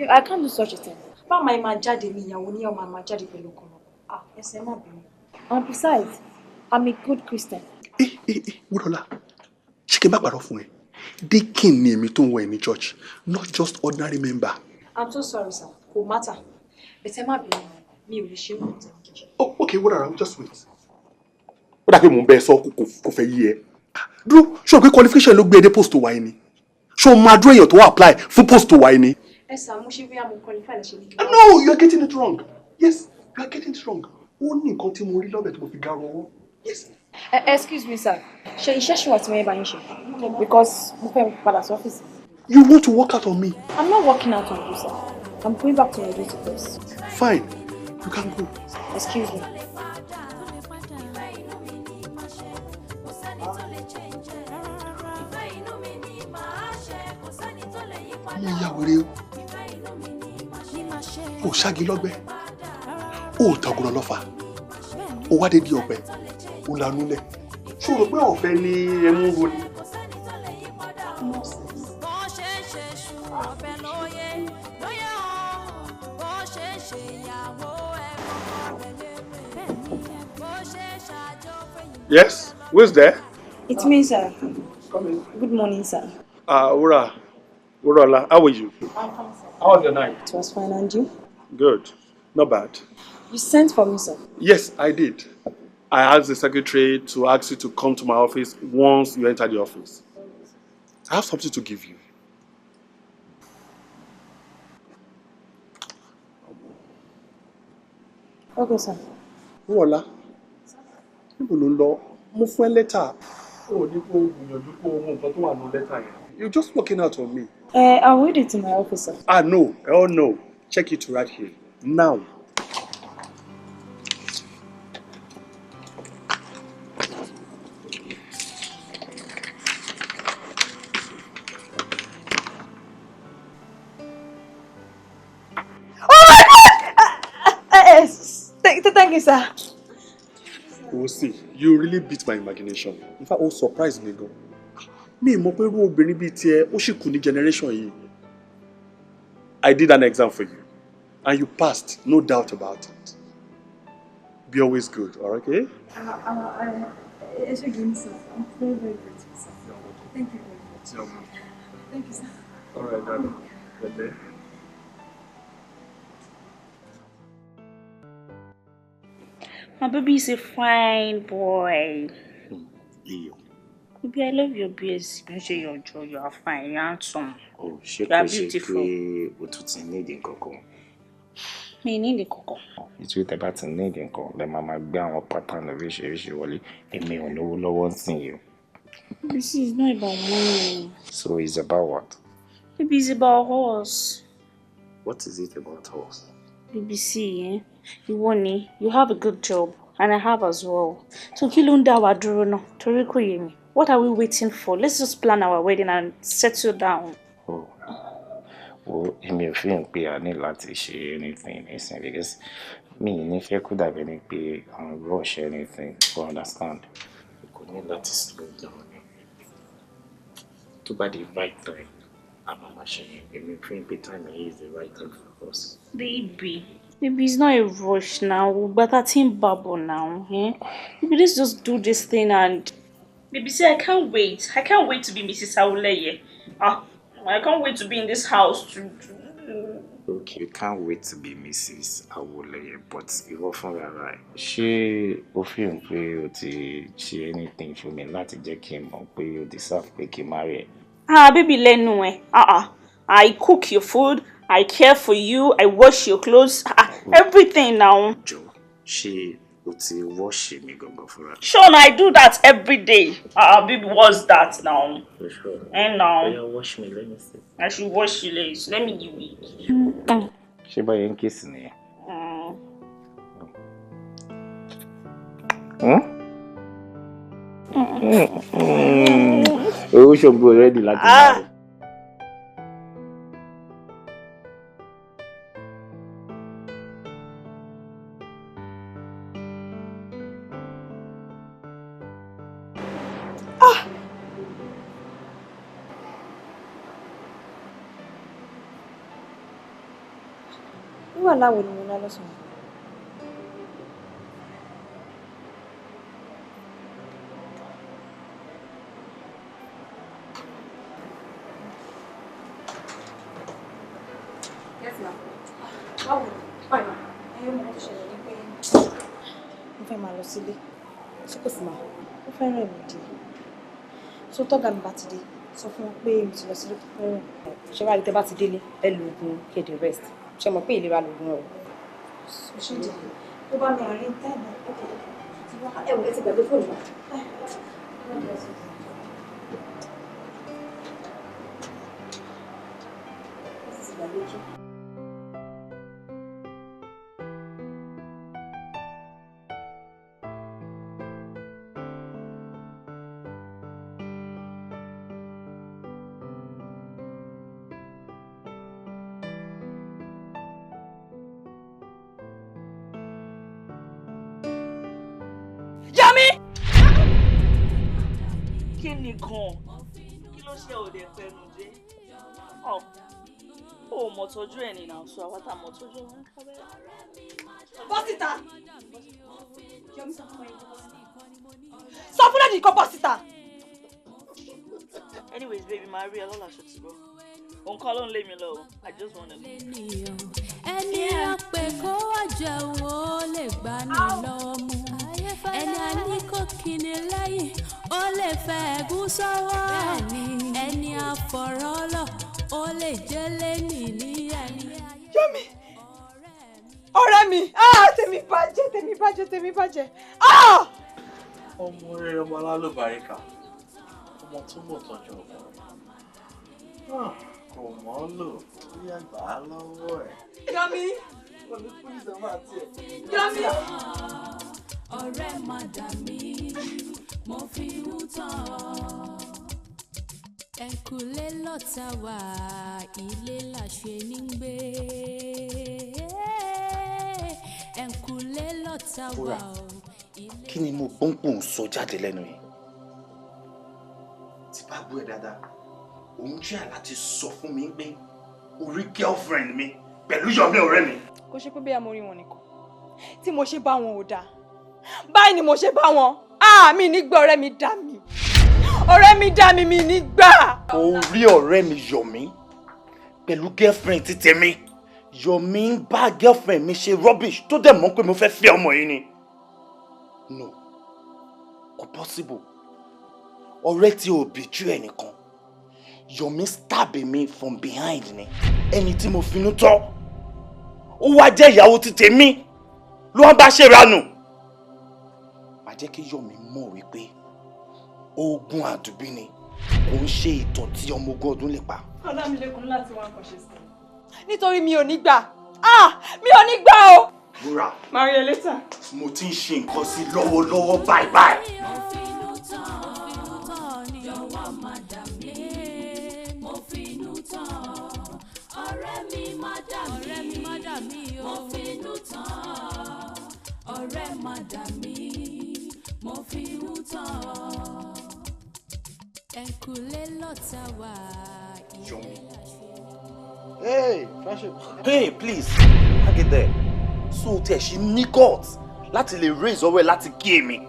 I can't do such a thing. Báwo máa máa jáde mi ìyàwó ní ọmọ máa jáde pẹ̀lú ọkọ náà? Ah, ẹsẹ̀ má bínú. And besides, I'm a good Christian. Wúrọ̀lá, ṣé kí n bá pàrọ̀ fún ẹ? Deacon ni èmi tó ń wọ ẹ ní church, not just ordinary member. I'm so sorry sir, kò matter. Bẹ̀tẹ̀ má bínú, mi ò lè ṣe mọ́ ọ̀tẹ̀. Oh, okay, Wúrọ̀lá, just wait. Ó dà pé mò ń bẹ sọ kò fẹ́ yí ẹ. Dúró, ṣé o pé qualification ló gbé ẹ dé post tó wáyé ni? Ṣé o máa dúró èèyàn tó apply fún post tó wáyé ni? Ẹ sà, mo ṣe bí mo qualify lè ṣe ní kí. No, you are getting it wrong. Yes, you are getting it wrong. Ó ní nǹkan tí mo rí lọ́bẹ̀ tí mo fi gárọ ọwọ́. Yes. Excuse me sir, ṣe iṣẹ́ ṣì wà tí mo yẹ bá yín ṣe? Because mo fẹ́ padà sí ọ́fíìsì. You want to work out on me? I'm not working out on you sir. I'm going back to my duty post. Fine, you can go. Excuse me. Mo ya wèrè o, ò ṣáàgì lọ́gbẹ́, ò tàgùrọ̀ lọ́fà, ò wá dédé ọ̀pẹ, ò lanú lẹ̀. Ṣé o rò pé ọ̀fẹ́ ni ẹmú ro ni? Yes, who's there? It's me, sir. Come in. Good morning, sir. Wura. Wuraola, how are you? I'm fine, sir. How was your night? It was fine, and you? Good. Not bad. You sent for me, sir? Yes, I did. I asked the secretary to ask you to come to my office once you enter the office. I have something to give you. Okay, sir. Wuraola, níbo ló ń lọ? Mo fún ẹ lẹ́tà. O ní kó gbìyànjú kó o mú nǹkan tó wà nínú lẹ́tà yẹn. You're just working out on me. I'll read it in my office, sir. Ah, no. Oh, no. Check it right here. Now. Oh, my God! Thank you, sir. We'll see. You really beat my imagination. In fact, ó surprise me gan. Mi mọ̀ pé irú obìnrin bíi tiẹ̀ ó sì kù ní generation yìí. I did an exam for you and you passed, no doubt about it. Be always good, all right, okay? Sir. I'm very, very grateful, sir. Thank you very much. Thank you, sir. All right, darling. Good day. My baby is a fine boy. Iyọ̀. Baby, I love your beard. You say your jaw, you are fine, you are handsome. Oh, ṣé You are kò ṣe beautiful. pé o tún ti ní ìdí kankan? Mi ní ìdí kankan. Ìtú tẹ bá ti ní ìdí nǹkan lẹ máa máa gbé àwọn pattern oríṣiríṣi wọlé. Èmi ò lówó lọ́wọ́ sí i o. This is not about money. So it's about what? Baby, it's about us. What is it about us? Baby, see, eh? Ìwọ ni, you have a good job, and I have as well. So kí ló ń dá wa dúró náà? Torí kò yé mi. What are we waiting for? Let's just plan our wedding and settle down. Oh, wo, èmi ò fi hàn pé a ní láti ṣe anything nísìnyí because mi ì ní fẹ́ kó dàbí ẹni pé I'm rush anything, you understand? Kò ní láti slow down ni. Tó bá di right time, a máa máa ṣe yẹn. Èmi ò fi hàn pé time yìí is the right time for us. Baby, baby, it's not a rush now. But I think bubble now, eh? Baby, let's just do this thing and. Baby, see, I can't wait. I can't wait to be Mrs. Auleye. Ah, I can't wait to be in this house. Okay, you can't wait to be Mrs. Awoleye, but ìwọ fúnra rẹ̀. Ṣé o fi hàn pé o ti ṣe anything fún mi láti jẹ́ kí n mọ̀ pé o deserve pé kí n marry ẹ? Ah, baby, lẹ́nu ẹ̀. Ah, ah. I cook your food. I care for you. I wash your clothes. Ah, everything now. Jọ, ṣé o ti wash mi gangan fúnra? Sean, I do that every day. Ah, baby, what's that now? For sure. And now, Oya, wash me, let me see. I should wash your legs. Let me give you. Ṣé báyẹn ń kiss nìyẹn? Mm. Owó ṣògbó ready láti Ah. marry. Irú àlá wo ni mo lá lọ́sàn-án? Yes, ma'am. Báwo ni? Báwo ni? Ẹyọ mọ̀ tó ṣẹlẹ̀ ní pé mo fẹ́ máa lọ sílé. Ṣé kò sí máa? Ó fẹ́ rẹ̀ mí dé. So tọ́gà mi bá ti dé, sọ fún wọn pé mo ti lọ sílé tó fẹ́ rẹ̀ mí. Ṣé wàá rí tẹ́ bá ti délé, ẹ lo oògùn kéde rest. Ṣé mọ̀ pé ìlera lòògùn ọ̀rọ̀? Ṣé dì? Ó bá mi àárín táìmù. Ẹ wò, ẹ ti gbàgbé fóònù wa. Yami! Kí ni gan-an? Kí ló ṣe òde pẹ̀lú dé? Ọ̀ ò mọ̀ tọ́jú ẹ̀ nìyà sọ àwọn tá a mọ̀ tọ́jú ẹ̀ ń kábẹ́. Bọ́ síta! Sọ fún lẹ́dí kó bọ́ síta! Anyways, baby, màá rí ẹ lọ́la ṣe ti gbọ́. Òun kọ́ ló ń lé mi lọ o. I just wanna go. Ẹni àpè kó wá jẹun ó lè gbà ní lọ́wọ́ mú. Ẹni àní kò kíni lẹ́yìn ó lè fẹ́ ẹ̀gún sọ́wọ́. Ẹni àfọ̀rọ̀lọ̀ ó lè jẹ́ lẹ́nì ní ẹni. Yọ̀mí! Ọ̀rẹ́ mi! Ah! Tèmi bàjẹ́, tèmi bàjẹ́, tèmi bàjẹ́. Ah! Ọmọ rere, ọmọ alálùbáríkà, ọmọ tó mọ̀ tọ́jú ọmọ rẹ̀. Ah, kò mọ́ lò ó yá gbà á lọ́wọ́ ẹ̀. Yọ̀mí! Wọ́n ní pólísì ọmọ àti ẹ̀. Yọ̀mí! Ọ̀rẹ́ má dà mí, mo fi ń tàn ọ́. Ẹ̀kúlé lọ́ta wà, ilé làṣẹ ní gbé. Ẹ̀kúlé lọ́ta wà o. Kí ni mo gbọ́npọ̀ ń sọ jáde lẹ́nu yìí? Tí bá gbọ́ ẹ dáadáa, òun jẹ́ láti sọ fún mi pé orí girlfriend mi pẹ̀lú Yọ̀mí ọ̀rẹ́ mi. Kò ṣe pé bí mo rí wọn nìkan tí mo ṣe bá wọn ò dáa, báyìí ni mo ṣe bá wọn. Ah, mi nígbà ọ̀rẹ́ mi dá mi, ọ̀rẹ́ mi dá mi, mi nígbà. Orí ọ̀rẹ́ mi Yọ̀mí pẹ̀lú girlfriend ti tèmi. Yọ̀mí ń bá girlfriend mi ṣe rubbish tó dẹ̀ mọ̀ pé mo fẹ́ fẹ́ ọmọ yìí ni. No, kò possible. Ọ̀rẹ́ tí o betray ẹnìkan, Yomi stab mi from behind ni. Ẹni tí mo finú tọ́, ó wá jẹ́ ìyàwó ti tèmi ló wá bá ṣe ranù. Màá jẹ́ kí Yomi mọ̀ wípé oògùn àdùbí ni, kò ń ṣe ìtàn tí ọmọ ogún ọdún lè pa. Ọlámilékan láti wá nǹkan ṣe sí i. Nítorí mi ò ní gbà. Ah! Mi ò ní gbà o! Wúrà. Màá rí ẹ later. Mo ti ń ṣe nǹkan sí lọ́wọ́lọ́wọ́ báyìí báyìí. Jọ̀wọ́ má dà mí, mo finú tán. Ọ̀rẹ́ mi má dà mí, mo finú tán. Ọ̀rẹ́ má dà mí, mo finú tán. Ẹ̀kúlé lọ́tà wá. Yomi. Hey, friendship. Hey, please, hang it there. So tí ẹ ṣe ní guts láti lè raise ọwọ́ ẹ láti kí èmi.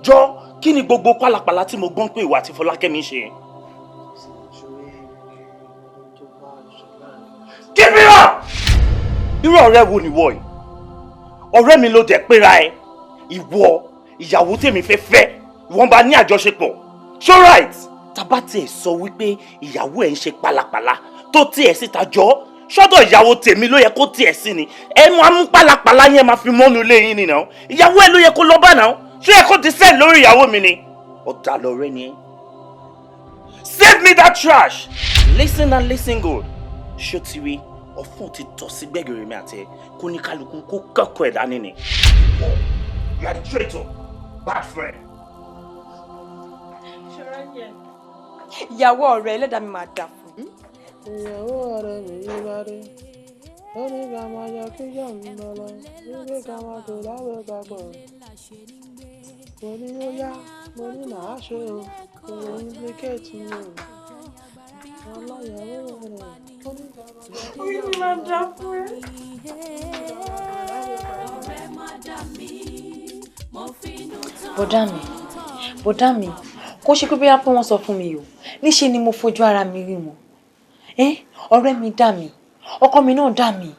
Jọ, kí ni gbogbo pálapàla tí mo gbọ́n pé ìwà àti Fọlákẹ́mi ṣe? Give me up! Irú ọ̀rẹ́ wo ni ìwọ yìí? Ọ̀rẹ́ mi ló dẹ̀ péra ẹ. Ìwọ, ìyàwó tèmi fẹ́ fẹ́, ìwọ ń bá ní àjọṣepọ̀. So right! Tá bá tiẹ̀ sọ wípé ìyàwó ẹ̀ ń ṣe pálapàla tó tiẹ̀ síta jọ, ṣọ́dọ̀ ìyàwó tèmi ló yẹ kó tiẹ̀ sí ni. Ẹ máa mú pálapàla yẹn máa fi mọ́nu ilé yín ni náà. Ìyàwó ẹ ló yẹ kó lọ bá náà. Ṣé ẹ kó descend lórí ìyàwó mi ni? Ọ̀dàlẹ̀ ọ̀rẹ́ ni ẹ́. Save me that trash! Listen and listen good. Ṣó ti rí ọ̀fun ti tọ̀ sí gbẹ̀gìrì mi àti ẹ kó ní kálukú kó kẹ́kọ̀ọ́ ẹ̀ dání ni. You are a traitor, bad friend. Ìyàwó ọ̀rẹ́ ẹlẹ́dàá mi máa dà fún. Ìyàwó ọ̀rẹ́ mi yí bá dé. Ó ní ká máa yọ kí yọ̀ ń lọ lọ. Wípé ká máa tò láwẹ̀ papọ̀. Mo ní ó yá, mo ní màá ṣe o. Kò lè implicate mi o. Ọláyàwó rẹ̀. Ó ní ká máa yọ kí Orí mi máa dà fún ẹ. Ọ̀rẹ́ má dà mí, mo finú tán. Bọ̀dá mi, bọ̀dá mi, kò ṣe pé bóyá pé wọ́n sọ fún mi o. Níṣe ni mo fojú ara mi rí wọn. Ọ̀rẹ́ mi dà mí, ọkọ mi náà dà mí.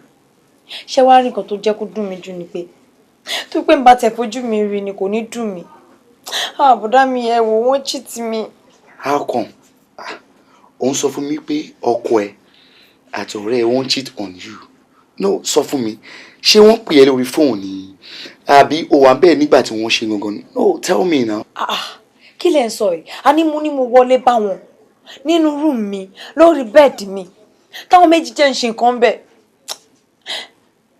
Ṣé wàá rí nǹkan tó jẹ́ kó dùn mí jù ni pé tó pé n bá tẹ̀ fojú mi rí ni kò ní dùn mí. Ah, bọ̀dá mi, ẹ wò wọ́n cheat mi. How come? Ah, òun sọ fún mi pé ọkọ ẹ àti ọ̀rẹ́ ẹ wọ́n cheat on you. No, sọ fún mi, ṣé wọ́n pè ẹ́ lórí fóònù ni àbí o wà bẹ́ẹ̀ nígbà tí wọ́n ṣe gangan ni? No, tell me now. Ah, kí lẹ̀ ń sọ yìí? A ní mo ní mo wọlé bá wọn nínú room mi lórí bed mi táwọn méjì jẹ́ ń ṣe nǹkan bẹ́ẹ̀.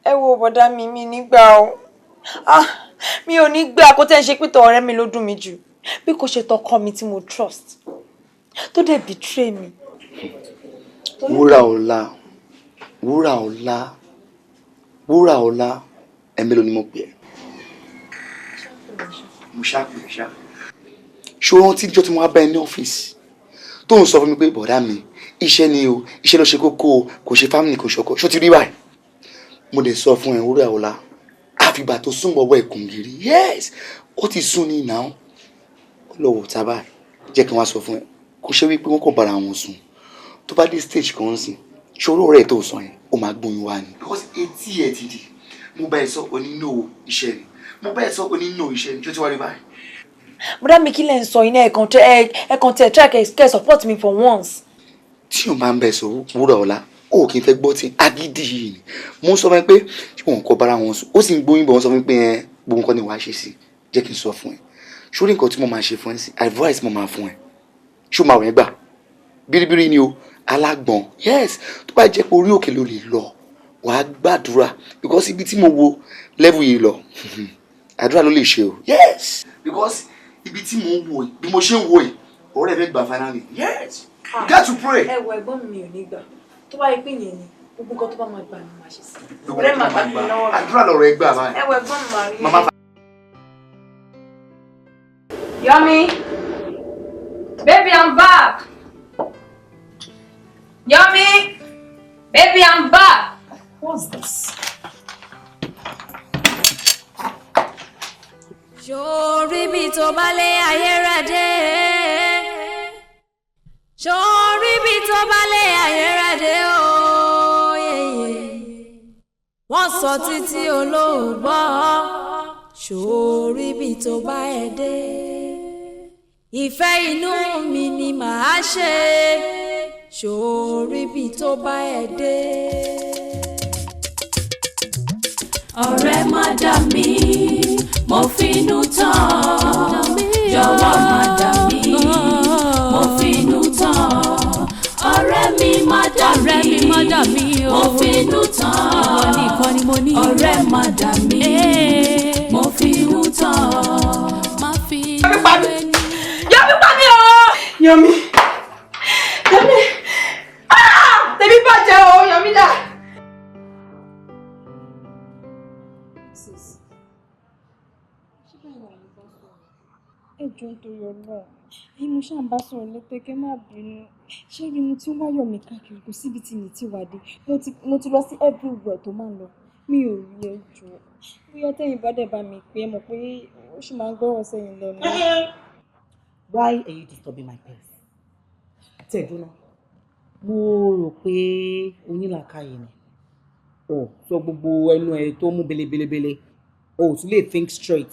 Ẹ wo bọ̀dá mi, mi nígbà o. Ah, mi ò ní gbà kó tẹ́ ń ṣe pé tọ ọ̀rẹ́ mi ló dùn mí jù bí kò ṣe tọkọ mi tí mo trust tó dẹ̀ betray mi. Wúrà ọlá, wúrà ọlá, wúrà ọlá, ẹ̀mélòó ni mo pè ẹ́? Mo ṣá pè é ṣá. Ṣé o rántí níjọ́ tí mo wá bá ẹ ní ọ́fíìsì tó ń sọ fún mi pé bọ̀dá mi, iṣẹ́ ni o, iṣẹ́ ló ṣe kókó o, kò ṣe family, kò ṣọkọ? Ṣó ti rí báyìí? Mo dẹ̀ sọ fún ẹ, wúrà ọlá, àfìgbà tó sún bọ̀wọ́ ẹ̀kùn gírí. Yes, ó ti sún ní náà. Ó lọ wò tá báyìí. Jẹ́ kí n wá sọ fún ẹ, kò ṣe wípé wọ́n kò bára wọn sùn. Tó bá dé stage kan sìn, ṣòro ọ̀rẹ́ tó sọ yẹn, ó máa gbóyún wá ni. Because etí ẹ ti di, mo bá ẹ sọ onínú iṣẹ́ ni, mo bá ẹ sọ onínú iṣẹ́ ni, ṣó ti wá rí báyìí? Bọ̀dá mi, kí lẹ̀ ń sọ yìí náà? Ẹ̀kan tẹ try kẹ́ support me for once. Tí o máa ń bẹ sọ, wúrà ọ̀la, ó kì í fẹ́ gbọ́ tí agídí yìí ni. Mo ń sọ fún ẹ pé wọn kò bára wọn sùn, ó sì ń gbóyún bọ̀. Wọ́n sọ fún mi pé ẹ gbogbo nǹkan ni wàá ṣe sí. Jẹ́ kí n sọ fún ẹ, sórí nǹkan tí mo máa ṣe fún ẹ sí, advice mo máa fún ẹ, ṣó máa wẹ̀ gbà bíríbírí ni o alágbọ̀n. Yes, tó bá jẹ́ pé orí òkè ló lè lọ, wàá gbàdúrà, because ibi tí mo wo level yìí lọ, àdúrà ló lè ṣe o. Yes, because ibi tí mo ń wo yìí, bí mo ṣe ń wo yìí, ọ̀rẹ́ fẹ́ gbà finally. Yes, you got to pray. Ẹ wo ẹ̀gbọ́n mi, mi ò ní gbà. Tó bá yẹ pé yẹn ni, gbogbo nǹkan tó bá máa gbà ni màá ṣe sí. Ọ̀rẹ́ máa gbà mí lọ́wọ́ mi. Àdúrà lọ̀rọ̀ ẹ gbà báyìí. Ẹ wo ẹ̀gbọ́n mi, màá rí. Màmá. Yomi! Baby, I'm back! Yomi! Baby, I'm back! What's this? Sórí bí tó bá lé ayé rẹ̀ dé. Sórí bí tó bá lé ayé rẹ̀ dé o. Yeye. Wọ́n sọ títí olóògbọ́. Ṣòrí bí tó bá ẹ dé. Ìfẹ́ inú mi ni màá ṣe. Ṣòrí bí tó bá ẹ dé. Ọ̀rẹ́ má dà mí, mo finú tán. Jọ̀wọ́ má dà mí, mo finú tán. Ọ̀rẹ́ mi má dà mí, mo finú tán. Ìwọ nìkan ni mo ní. Ọ̀rẹ́ má dà mí, mo finú tán. Má finú ẹni. Yọ̀mí pa mí o! Yọ̀mí! Yọ̀mí! Ah! Tèmi bàjẹ́ o, Yọ̀mí dà! Sis, ṣé báyìí wà ní bá sọ̀rọ̀? Ẹ jọ̀ọ́ nítorí Ọlọ́run, èyí mo ṣáà ń bá sọ̀rọ̀ lẹ́tẹ̀kẹ́, má bínú. Ṣé rí, mo ti ń wáyọ̀ mi káàkiri, kò síbi tí mi ti wà dé. Mo ti lọ sí everywhere tó máa ń lọ. Mi ò rí, ẹ jọ̀ọ́. Bóyá tẹ́yìn bá dẹ̀ bá mi pé, ẹ mọ̀ pé ó sì máa ń gbọ́rọ̀ sẹ́yìn lẹ́nu. Why are you disturbing my peace? Tẹ̀dúná, mo rò pé onílàákàyè ni. O sọ gbogbo ẹnu ẹ tó mú belebelebele. O ò tún lè think straight.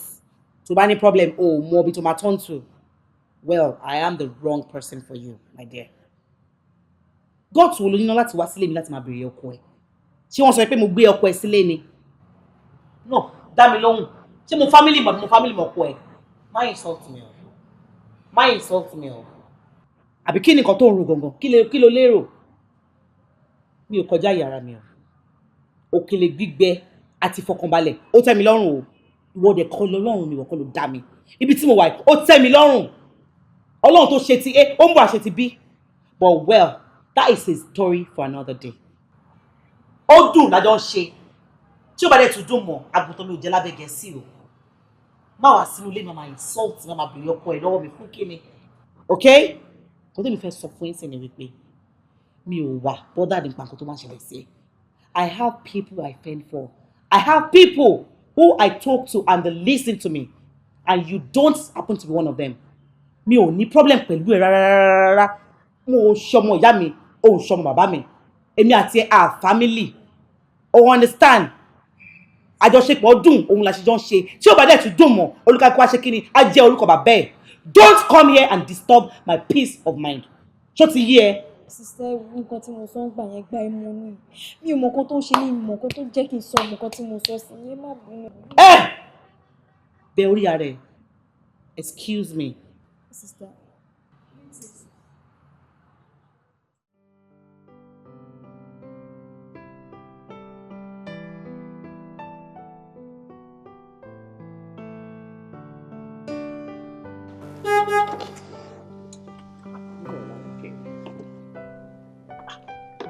Tó bá ní problem, o ò mọ ibi tó máa turn to. Well, I am the wrong person for you, my dear. God wo ló níná láti wá sílé mi láti máa béèrè ọkọ ẹ? Ṣé wọ́n sọ pé mo gbé ọkọ ẹ sílé ni? No, dá mi lóhùn. Ṣé mo family mọ̀ mo family mọ̀ ọkọ ẹ? Má insult me o. Má insult me o. Àbí kí ni nǹkan tó ń ro gangan? Kí ló lérò? Mi ò kọjá yàrá mi o. Òkèlè gbígbẹ àti ìfọkànbalẹ̀, ó tẹ́ mi lọ́rùn o. Ìwọ dẹ̀ kọ́ lọ́rùn mi, ìwọ kọ́ ló dá mi. Ibi tí mo wà yìí, ó tẹ́ mi lọ́rùn. Ọlọ́run tó ṣe ti A, ó ń bọ̀ àṣẹ ti B. But well, that is a story for another day. Ó dùn lájọ ń ṣe. Tí ó bá dẹ̀ tún dùn mọ́, àgùntàn mi ò jẹ́ lábẹ́ Gẹ̀ẹ́sì o. Má wá sínú ilé mi, máa insult mi, máa bèrè ọkọ ẹ̀ lọ́wọ́ mi fún kíni. Okay? Kò tẹ́mi fẹ́ sọ fún yín sí ni wípé mi ò wà bothered nípa nǹkan tó máa ń ṣẹlẹ̀ sí ẹ. I have people I fend for. I have people who I talk to and they listen to me. And you don't happen to be one of them. Mi ò ní problem pẹ̀lú ẹ rárá rárá. Mo ò ṣọmọ ìyá mi, ò ń ṣọmọ bàbá mi. Èmi àti ẹ are family. O understand? Àjọṣepọ̀ dùn, òun la ṣe jọ ń ṣe. Tí ó bá dẹ̀ tún dùn mọ́, olúkàkú wá ṣe kí ni? Á jẹ́ orúkọ bàbá ẹ̀. Don't come here and disturb my peace of mind. Ṣó ti yé ẹ? Sister, nǹkan tí mo sọ ń gbà yẹn gbá ẹ mọ ní. Mi ò mọ nǹkan tó ń ṣe ní ìmọ̀ nǹkan tó jẹ́ kí n sọ nǹkan tí mo sọ sí yẹn, má bínú. Ẹ bẹ orí ara ẹ. Excuse me. Sister.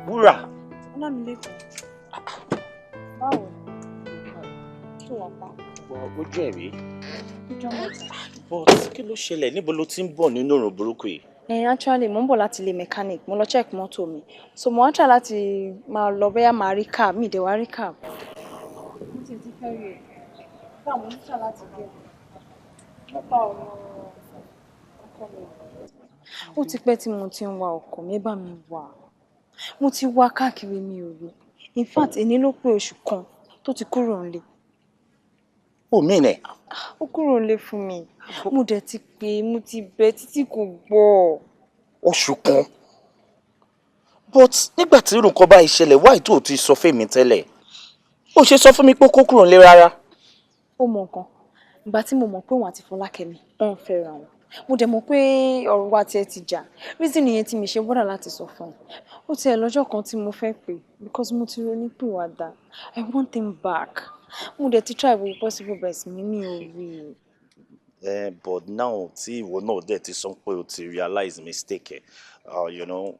Wúrà. Ọlámilékan. Báwo? Tó wà pa. Ojú ẹ̀ rí. Ọjọ́ mẹ́ta. But kí ló ṣẹlẹ̀? Níbo ló ti ń bọ̀ nínú òrùn burúkú yìí? Actually, mo ń bọ̀ láti ilé mechanic, mo lọ check mọ́tò mi. So mo wá try láti máa lọ bóyá màá rí cab, mi ì dẹ̀ wá rí cab. Mo ti fẹ́ rí ẹ. Báwo mo ń try láti gé nípa ọ̀rọ̀ ọkọ mi. Ó ti pẹ́ tí mo ti ń wa ọkọ mi, ẹ bá mi wà. Mo ti wá káàkiri, mi ò rí. In fact, èní ló pé oṣù kan tó ti kúrò nílé. Ó mí nẹ̀. Ó kúrò nílé fún mi. Mo dẹ̀ ti pè é, mo ti bẹ̀ títí kò gbọ́. Oṣù kan. But nígbà tí irú nǹkan báyìí ṣẹlẹ̀, why tó o ti sọ fún mi tẹ́lẹ̀? Ó ṣe sọ fún mi pé kó kúrò nílé rárá. Ó mọ nǹkan. Ìgbà tí mo mọ̀ pé òun àti Fọlákẹ́mi wọ́n ń fẹ́ra wọn. Mo dẹ̀ mọ̀ pé ọ̀rọ̀ wa tiẹ̀ ti jà. Reason nìyẹn tí mi ṣe bother láti sọ fún un. Ó tiẹ̀ lọ́jọ́ kan tí mo fẹ́ pè because mo ti ronú pìwàdà. I want him back. Mo dẹ̀ ti try gbogbo possible best mi, mi ò rí i. But now tí ìwọ náà dẹ̀ ti sọ pé o ti realize mistake ẹ̀,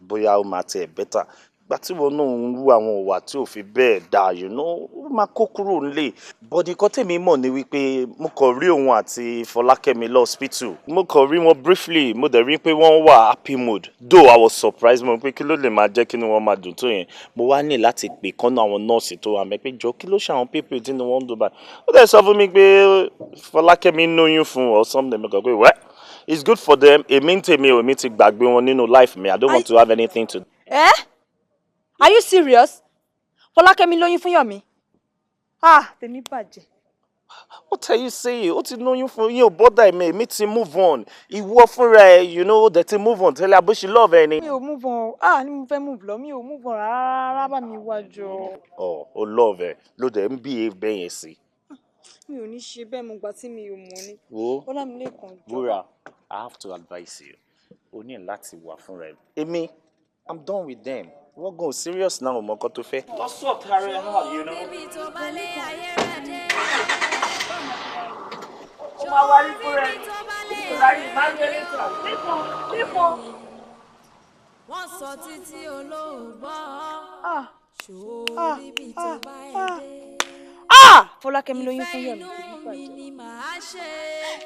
bóyá ó máa tiẹ̀ better. Ìgbà tí ìwọ náà ń wú àwọn ìwà tí ò fi bẹ́ẹ̀ dáa, ó máa kó kúrò nílé. But nǹkan tèmi mọ̀ ni wípé mo kàn rí òun àti Fọlákẹ́mi lọ hospital. Mo kàn rí wọn briefly, mo dẹ̀ rí pé wọ́n wà happy mood. Though I was surprised, mo pé kí ló lè máa jẹ́ kí inú wọn máa dùn tó yẹn. Mo wá ní láti pè kọ́nà àwọn nọ́ọ̀sì tó wà mẹ́ pé jọ kí ló ṣe àwọn people tí inú wọn ń dùn báyìí. Ó dẹ̀ sọ fún mi pé Fọlákẹ́mi lóyún fún or something. Mo kàn pé well, it's good for them. Èmi ń tèmi ò, èmi ti gbàgbé wọn nínú life mi. I don't want to have anything to. Eh? Are you serious? Fọlákẹ́mi lóyún fún Yọ̀mí? Ah, tèmi bàjẹ́. What are you saying? Ó ti lóyún fún yín, ò bother èmi, èmi ti move on. Ìwọ fúnra ẹ, you know, dẹ̀ ti move on tẹ́lẹ̀, àbó ṣe love ẹ ni. Mi ò move on. Ah, ni mo fẹ́ move lọ, mi ò move on rárá, bá mi wá jọ. Ọ̀ o love ẹ ló dẹ̀ ń behave bẹ́ẹ̀ yẹn sí. Mi ò ní ṣe bẹ́ẹ̀, mo gbà tí mi ò mọ̀ ni. Wo. Ọlámilékan, jọ. Wúrà, I have to advise you. O ní láti wà fúnra ẹ. Èmi, I'm done with them. Wọ́n gan serious náà, ò mọ nǹkan tó fẹ́. Lọ sort ara ẹ out, you know. Níbi tó bá lé ayé rẹ̀ dé. Ó máa wá rí fúnra ẹ̀. Láyé máa ń yẹlé sọ. Nípọn, nípọn. Wọ́n sọ títí olóògbọ́. Ṣòrí bí tó bá ẹ dé. Ah! Fọlákẹ́mi lóyún fún Yọ̀mí. Ìfẹ́ inú mi ni màá ṣe.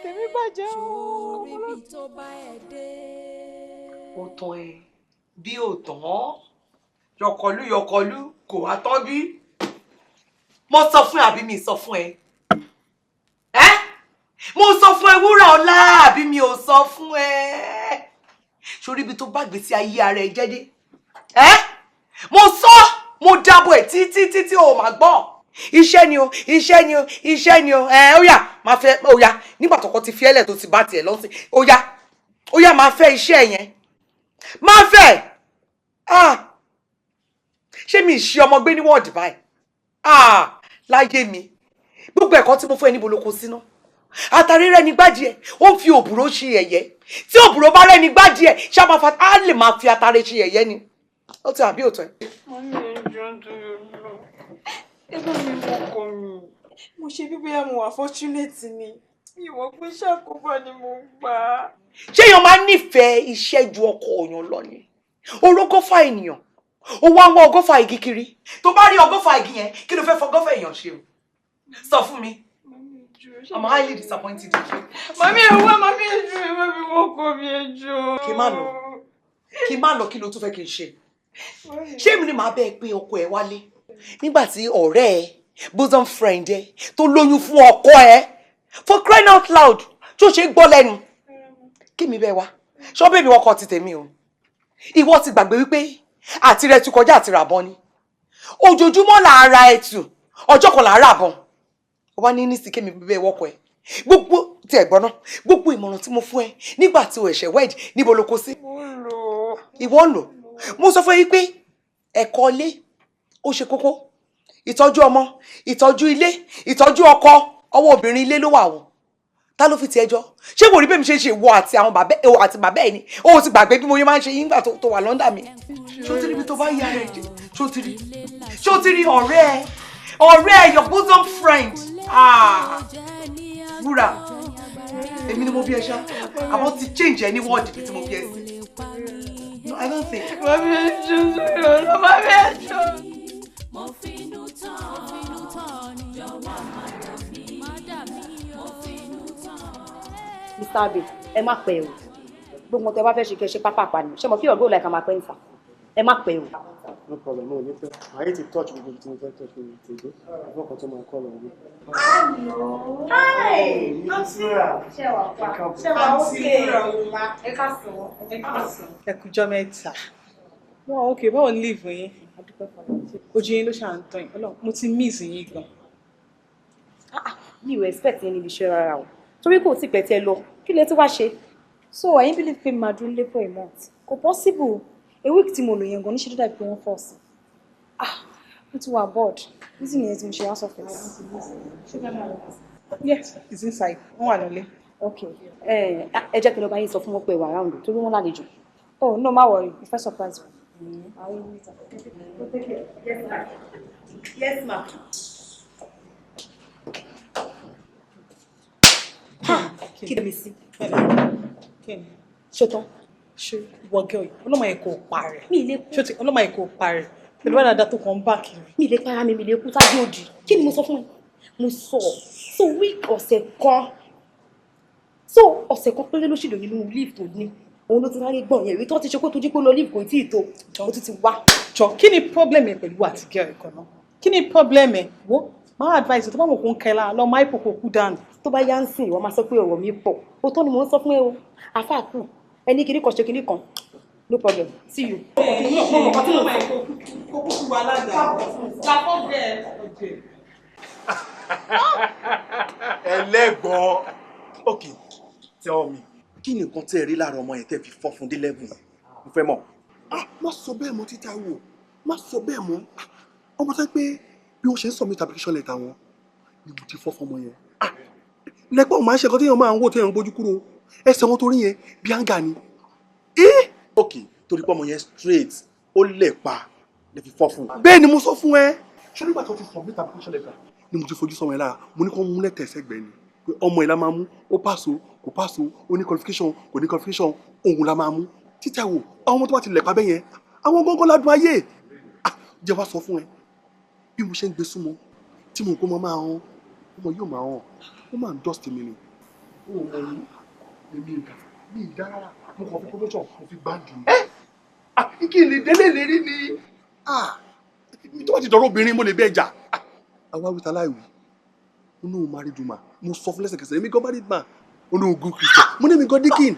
Tèmi bàjẹ́ o. Ṣòrí bí tó bá ẹ dé. Ó tán ẹ bí ò tán, yọkọlú yọkọlú kò wá tán bí. Mo sọ fún ẹ àbí mi sọ fún ẹ? Ẹ mo sọ fún ẹ, Wúrà ọlá, àbí mi ò sọ fún ẹ? Sórí ibi tó bá gbèsè ayé ara ẹ jẹ́ dé ẹ, mo sọ, mo dábọ̀ ẹ títí títí, o máa gbọ́. Iṣẹ́ ni o, iṣẹ́ ni o, iṣẹ́ ni o. Ẹ ó yá, máa fẹ́. Ó yá, nígbà tọkọ ti fi ẹlẹ̀ tó ti bá tiẹ̀ lọ́sìn, ó yá, ó yá, máa fẹ́ iṣẹ́ yẹn, máa fẹ́. Ah, ṣé mi ṣe ọmọ gbé ní wọ́ọ̀dì báyìí? Ah, láyé mi, gbogbo ẹ̀kọ́ tí mo fún ẹ, níbo ló kó síná? Àtàrí rẹ ní gbádìí ẹ, ó ń fi òbúrò ṣe ẹ̀yẹ. Tí òbúrò bá rẹ ní gbádìí ẹ, ṣá máa fa á lè máa fi àtàrí ṣe ẹ̀yẹ ni. Ó ti àbí òtọ́ ẹ. Mummy, ẹ jọ̀ọ́, nítorí Ọlọ́run, ẹ bá mi wọkọ̀ mi. Mo ṣe bí bóyá mo wà fortunate ni, mi ò mọ̀ pé ṣàkóbá ni mo gbà á. Ṣé èèyàn máa ń nífẹ̀ẹ́ iṣẹ́ ju ọkọ òyàn lọ ni? Orógọ́fà ènìyàn, ó wá ń wá ọgọ́fà igi kiri. Tó bá rí ọgọ́fà igi yẹn, kí ló fẹ́ fọgọ́fà èèyàn ṣe? O sọ fún mi. I'm highly disappointed in you. Mummy, ẹ wá, mummy, ẹ jọ̀ọ́, ẹ bá mi wọkọ̀ mi, ẹ jọ̀ọ́. Kí n má lọ, kí n má lọ, kí ló tún fẹ́ kí n ṣe? Ṣé èmi ni màá bẹ́ẹ̀ pé ọkọ ẹ wálé nígbà tí ọ̀rẹ́ ẹ, bosom friend ẹ, tó lóyún fún ọkọ ẹ? For crying out loud, tó ṣe é gbọ́ lẹ́nu kí mi bẹ́ẹ̀ wá ṣọ́ bèbí ọkọ ti tèmi o. Ìwọ ti gbàgbé wípé àti rẹ tu kọjá àti ràbọn ni. Ojoojúmọ́ là á ra ẹtù, ọjọ́ kan là á ràbọn. Ó wá ní sí kémi bẹ́ẹ̀ wọ́kọ ẹ. Gbogbo tí ẹ gbọ́ náà, gbogbo ìmọ̀ràn tí mo fún ẹ nígbà tí o ẹ̀ṣẹ̀ wed, níbo ló kó sí? Ìwọ ń lò. Mo sọ fún ẹ wípé ẹ̀kọ́ ilé ó ṣe kókó, ìtọ́jú ọmọ, ìtọ́jú ilé, ìtọ́jú ọkọ, ọwọ́ obìnrin ilé ló wà o. Ta ló fi tiẹ̀ jọ? Ṣé wò rí bẹ́ẹ̀ mi ṣe ń ṣe ìwọ àti àwọn bàbá ẹ àti bàbá ẹ ni? O ti gbàgbé bí mo yẹ máa ń ṣe yín nígbà tó wà lọ́ndà mi. Ṣó ti rí ibi tó bá yà rẹ̀ jẹ́? Ṣó ti rí, ṣó ti rí ọ̀rẹ́ ẹ, ọ̀rẹ́ ẹ, your bosom friend? Ah, Wúrà, èmi ni mo bí ẹ ṣá, àmọ́ ti change ẹ ní wọ́ọ̀dì bí tí mo bí ẹ sí. No, I don't think. Mummy, ẹ jọ̀ọ́, sórí ọ̀rọ̀, mummy, ẹ jọ̀ọ́. Mo finú tán, mo finú tán ni. Jọ̀wọ́ má dà mí, má dà mí, mo finú tán. Mr. Abe, ẹ má pẹ́ o. Gbogbo tẹ bá fẹ́ ṣe, kẹ́ ṣe pápá ni. Ṣé mo kí ọ̀gá ò láìka máa pẹ́ ń ta? Ẹ má pẹ́ o. No problem, no, ní pẹ́. Màá yé ti touch gbogbo ibi tí mo fẹ́ touch lórí tèdè. Ìfọ̀ kan tó máa kọ́ lọ wí. Hi! Ṣé wà pa? Ṣé wà ókè? Ẹ káàsán. Ẹ káàsán. Ẹ kújọ́ mẹ́ta. Wọ́n ok, báwo ni leave yín? Ojú yín ló ṣà ń tán yín. Ọlọ́run, mo ti miss yín gan. Mi ò expect yín níbi iṣẹ́ rárá o, torí kò tí pẹ́ tẹ́ lọ. Kí lẹ tí wá ṣe? So ẹ̀yin believe pé màá dúró lé for a month? Kò possible. A week tí mo lò yẹn gan, níṣẹ́ tó dàbí pé wọ́n force. Ah, mo ti wà bored. Reason nìyẹn tí mo ṣe wá sọ́fẹ̀sì. Yes, it's inside. Wọ́n wà nílé. Ok, ẹ ẹ jẹ́ kí n lọ bá yín sọ fún wọn pé wà round, torí wọ́n lálejò. Oh no, má worry, mo fẹ́ surprise wọn. Yes ma. Yes ma. Kí ló mi sí? Kí ni? Ṣetán. Ṣé wọ gẹ́ yìí? Ọlọ́mọ yẹn kò parẹ́. Mi ì lè kú. Ṣé o ti ọlọ́mọ yẹn kò parẹ́? Pẹ̀lú wàdàdà tó kàn ń bá kiri. Mi ì lè para mi, mi lè kú sáájú òdì. Kí ni mo sọ fún ẹ? Mo sọ so week, ọ̀sẹ̀ kan. So ọ̀sẹ̀ kan péré ló ṣì lò nínú leave tó ní. Òun ló ti sáré gbọ̀n yẹn. Ìwé tó ti ṣe kó tó jí pé lọ leave kò tí ì tó. Ó tún ti wá. Jọ, kí ni problem ẹ pẹ̀lú àti girl ẹ̀kan náà? Kí ni problem ẹ? Wo, máa advice tó bá mọ̀ kó ń kẹ́ lára lọ máa ipò kò kú dànù. Tó bá yá ń sìn, ìwọ máa sọ pé ọ̀rọ̀ mi pọ̀. Òótọ́ ni mò ń sọ fún ẹ o. Àfáà kù. Ẹni kìíní kan ṣe kìíní kan. No problem. See you. Kó kúkú wa ládàá. Làkọ́ bẹ́ẹ̀. Ẹlẹ́gbọ̀n. Okay, tell me, kí ni nǹkan tẹ́ ẹ rí lára ọmọ yẹn tẹ́ fi fọ́ fún dé level yẹn? Mo fẹ́ mọ̀. Ah, má sọ bẹ́ẹ̀ mọ́ títà wò, má sọ bẹ́ẹ̀ mọ́. Ọmọ sọ pé bí wọ́n ṣe ń submit application letter wọn ni mo ti fọ́ fọmọ yẹn. Ah, lẹ́pọ̀ máa ń ṣe nǹkan téèyàn máa ń wò téèyàn ń gbójú kúrò. Ẹsẹ̀ wọn torí yẹn bí áńgà ni. Okay, torí pé ọmọ yẹn straight, ó lè pa lè fi fọ́ fún. Bẹ́ẹ̀ ni mo sọ fún ẹ. Ṣé nígbà tó ti submit application letter ni mo ti fojú sọmọ yẹn lára, mo ní kó mú lẹ́tà ẹsẹ̀ gbẹ́ ni pé ọmọ yẹn la máa mú, ó pàṣọ kò pàṣọ, ó ní qualification kò ní qualification, òun la máa mú. Títà wò, àwọn ọmọ tó bá ti lẹ̀pa bẹ́yẹn, àwọn gángan ládùn ayé. Jẹ́ wá sọ fún ẹ, bí mo ṣe ń gbé súnmọ́ tí mo kó máa hàn, ọmọ yóò máa hàn, ó máa ń dust mi ni. Ó mọ yìí, èmi ìdá mi ìdá rárá, mo kàn fi promotion mo fi gbáǹdì. Kí n lè délé lérí ni tó bá ti dọ̀rọ̀ obìnrin mo lè bẹ́ẹ̀ jà. Àwa wíta láìwí, ó ní òun married woman, mo sọ fún lẹ́sẹ̀kẹsẹ̀, èmi gan married man, ó ní òun good Christian, mo ní èmi gan deacon.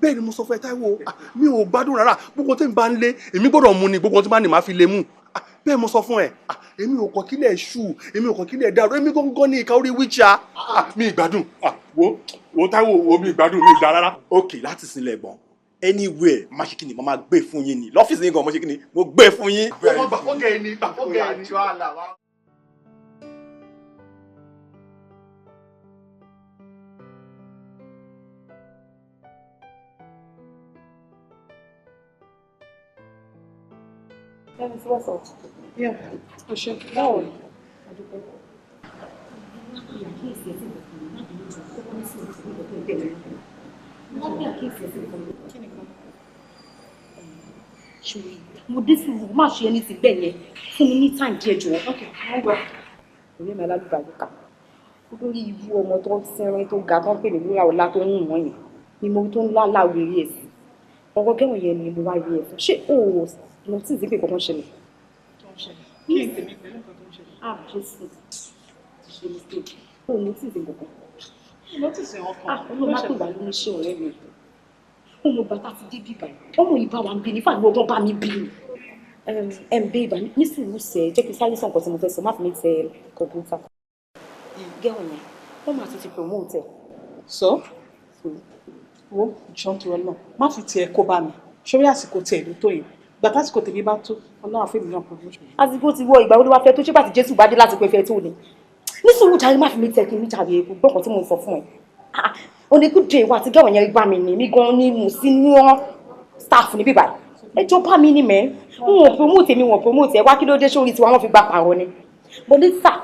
Bẹ́ẹ̀ ni mo sọ fún ẹ Táíwò, mi ò gbádùn rárá, gbogbo tí n bá ń lé èmi gbọ́dọ̀ mú ni, gbogbo tí n bá ní màá fi lé mú. Bẹ́ẹ̀ mo sọ fún ẹ, èmi ò kàn kílẹ̀ ṣù, èmi ò kàn kílẹ̀ dàrú, èmi gángan ní ìka orí wíṣà, mi ìgbádùn. Wo wo Táíwò, wo mi ìgbádùn, mi ìgbà rárá. Ok, láti sinlẹ̀ gbọ̀n anywhere má ṣe kí ni mo máa gbé fún yín ni lọ́fíìsì yín gan mo ṣe kí ni mo gbé fún yín. Ọmọ gbà fọ́gẹ̀ ẹni, gbà fọ́gẹ̀ ẹni. What's up? Yeah, o ṣe báwo ni? Mo dé sí mo má ṣe ẹni tí bẹ́ẹ̀ yẹn fún mi ní time díẹ̀ jọ̀wọ́. Ọ̀rẹ́ mi alálùbáríkà, olórí ibú ọmọ tó ń sẹ́rin tó ga tó ń pè ní wúrà ọlá tó ń hùn wọ́n yẹn ni mo tó ń lálá wèrè ẹ̀ sí. Ọ̀rọ̀ kẹ́wọ̀n yẹn ni mo wá rí ẹ̀ fún. Ṣé o ò notice pé kankan ṣẹlẹ̀? Kí ni tèmi pẹ̀lú nǹkan tó ń ṣẹlẹ̀? Ah, Jésù, ti ṣe mistake. O ò notice nǹkan. Notice nǹkan. Ah, Ọlọ́run má pè wá lórí iṣẹ́ ọ̀rẹ́ mi. Ọmọ bàtà ti dé bíbá yìí. Ọmọ yìí bá wa ń bí ní fàánù ọgbọ́n bá mi bí ni. Babe, nísìnyí sẹ́, jẹ́ kí n sáré sọ nǹkan tí mo fẹ́ sọ, má fi mi tẹ kọ̀ǹpútà. Gẹ́wọ̀n yẹn, wọ́n máa tún ti promote ẹ̀. So? Wo jọ̀ọ́ torí Ọlọ́run, má fi tiẹ̀ kó bá mi. Ṣórí àsìkò tiẹ̀ ló tó yẹn. Ìgbà tásìkò tèmi bá tó, Ọlọ́run á fún èmi náà promotion. Àsìkò ti wọ, ìgbà wo ló wá fẹ́ tó, ṣé bá ti Jésù bá dé láti pé fẹ́ tó ni? Nísìnyí jàre, má fi mi tẹ kí n jàre, gbọ́ nǹkan tí mo sọ fún ẹ. Oníkúdé ìwà àti gẹ́wọ̀n yẹn gbá mi ni, mi gan ni mo sí ní wọn staff ní bíbá. Ẹjọ́ bá mi ni mẹ́, n ò promote mi, wọ́n promote ẹ wá kí ló dé sórí tiwa wọ́n fi gba pààrọ̀ ni. But later,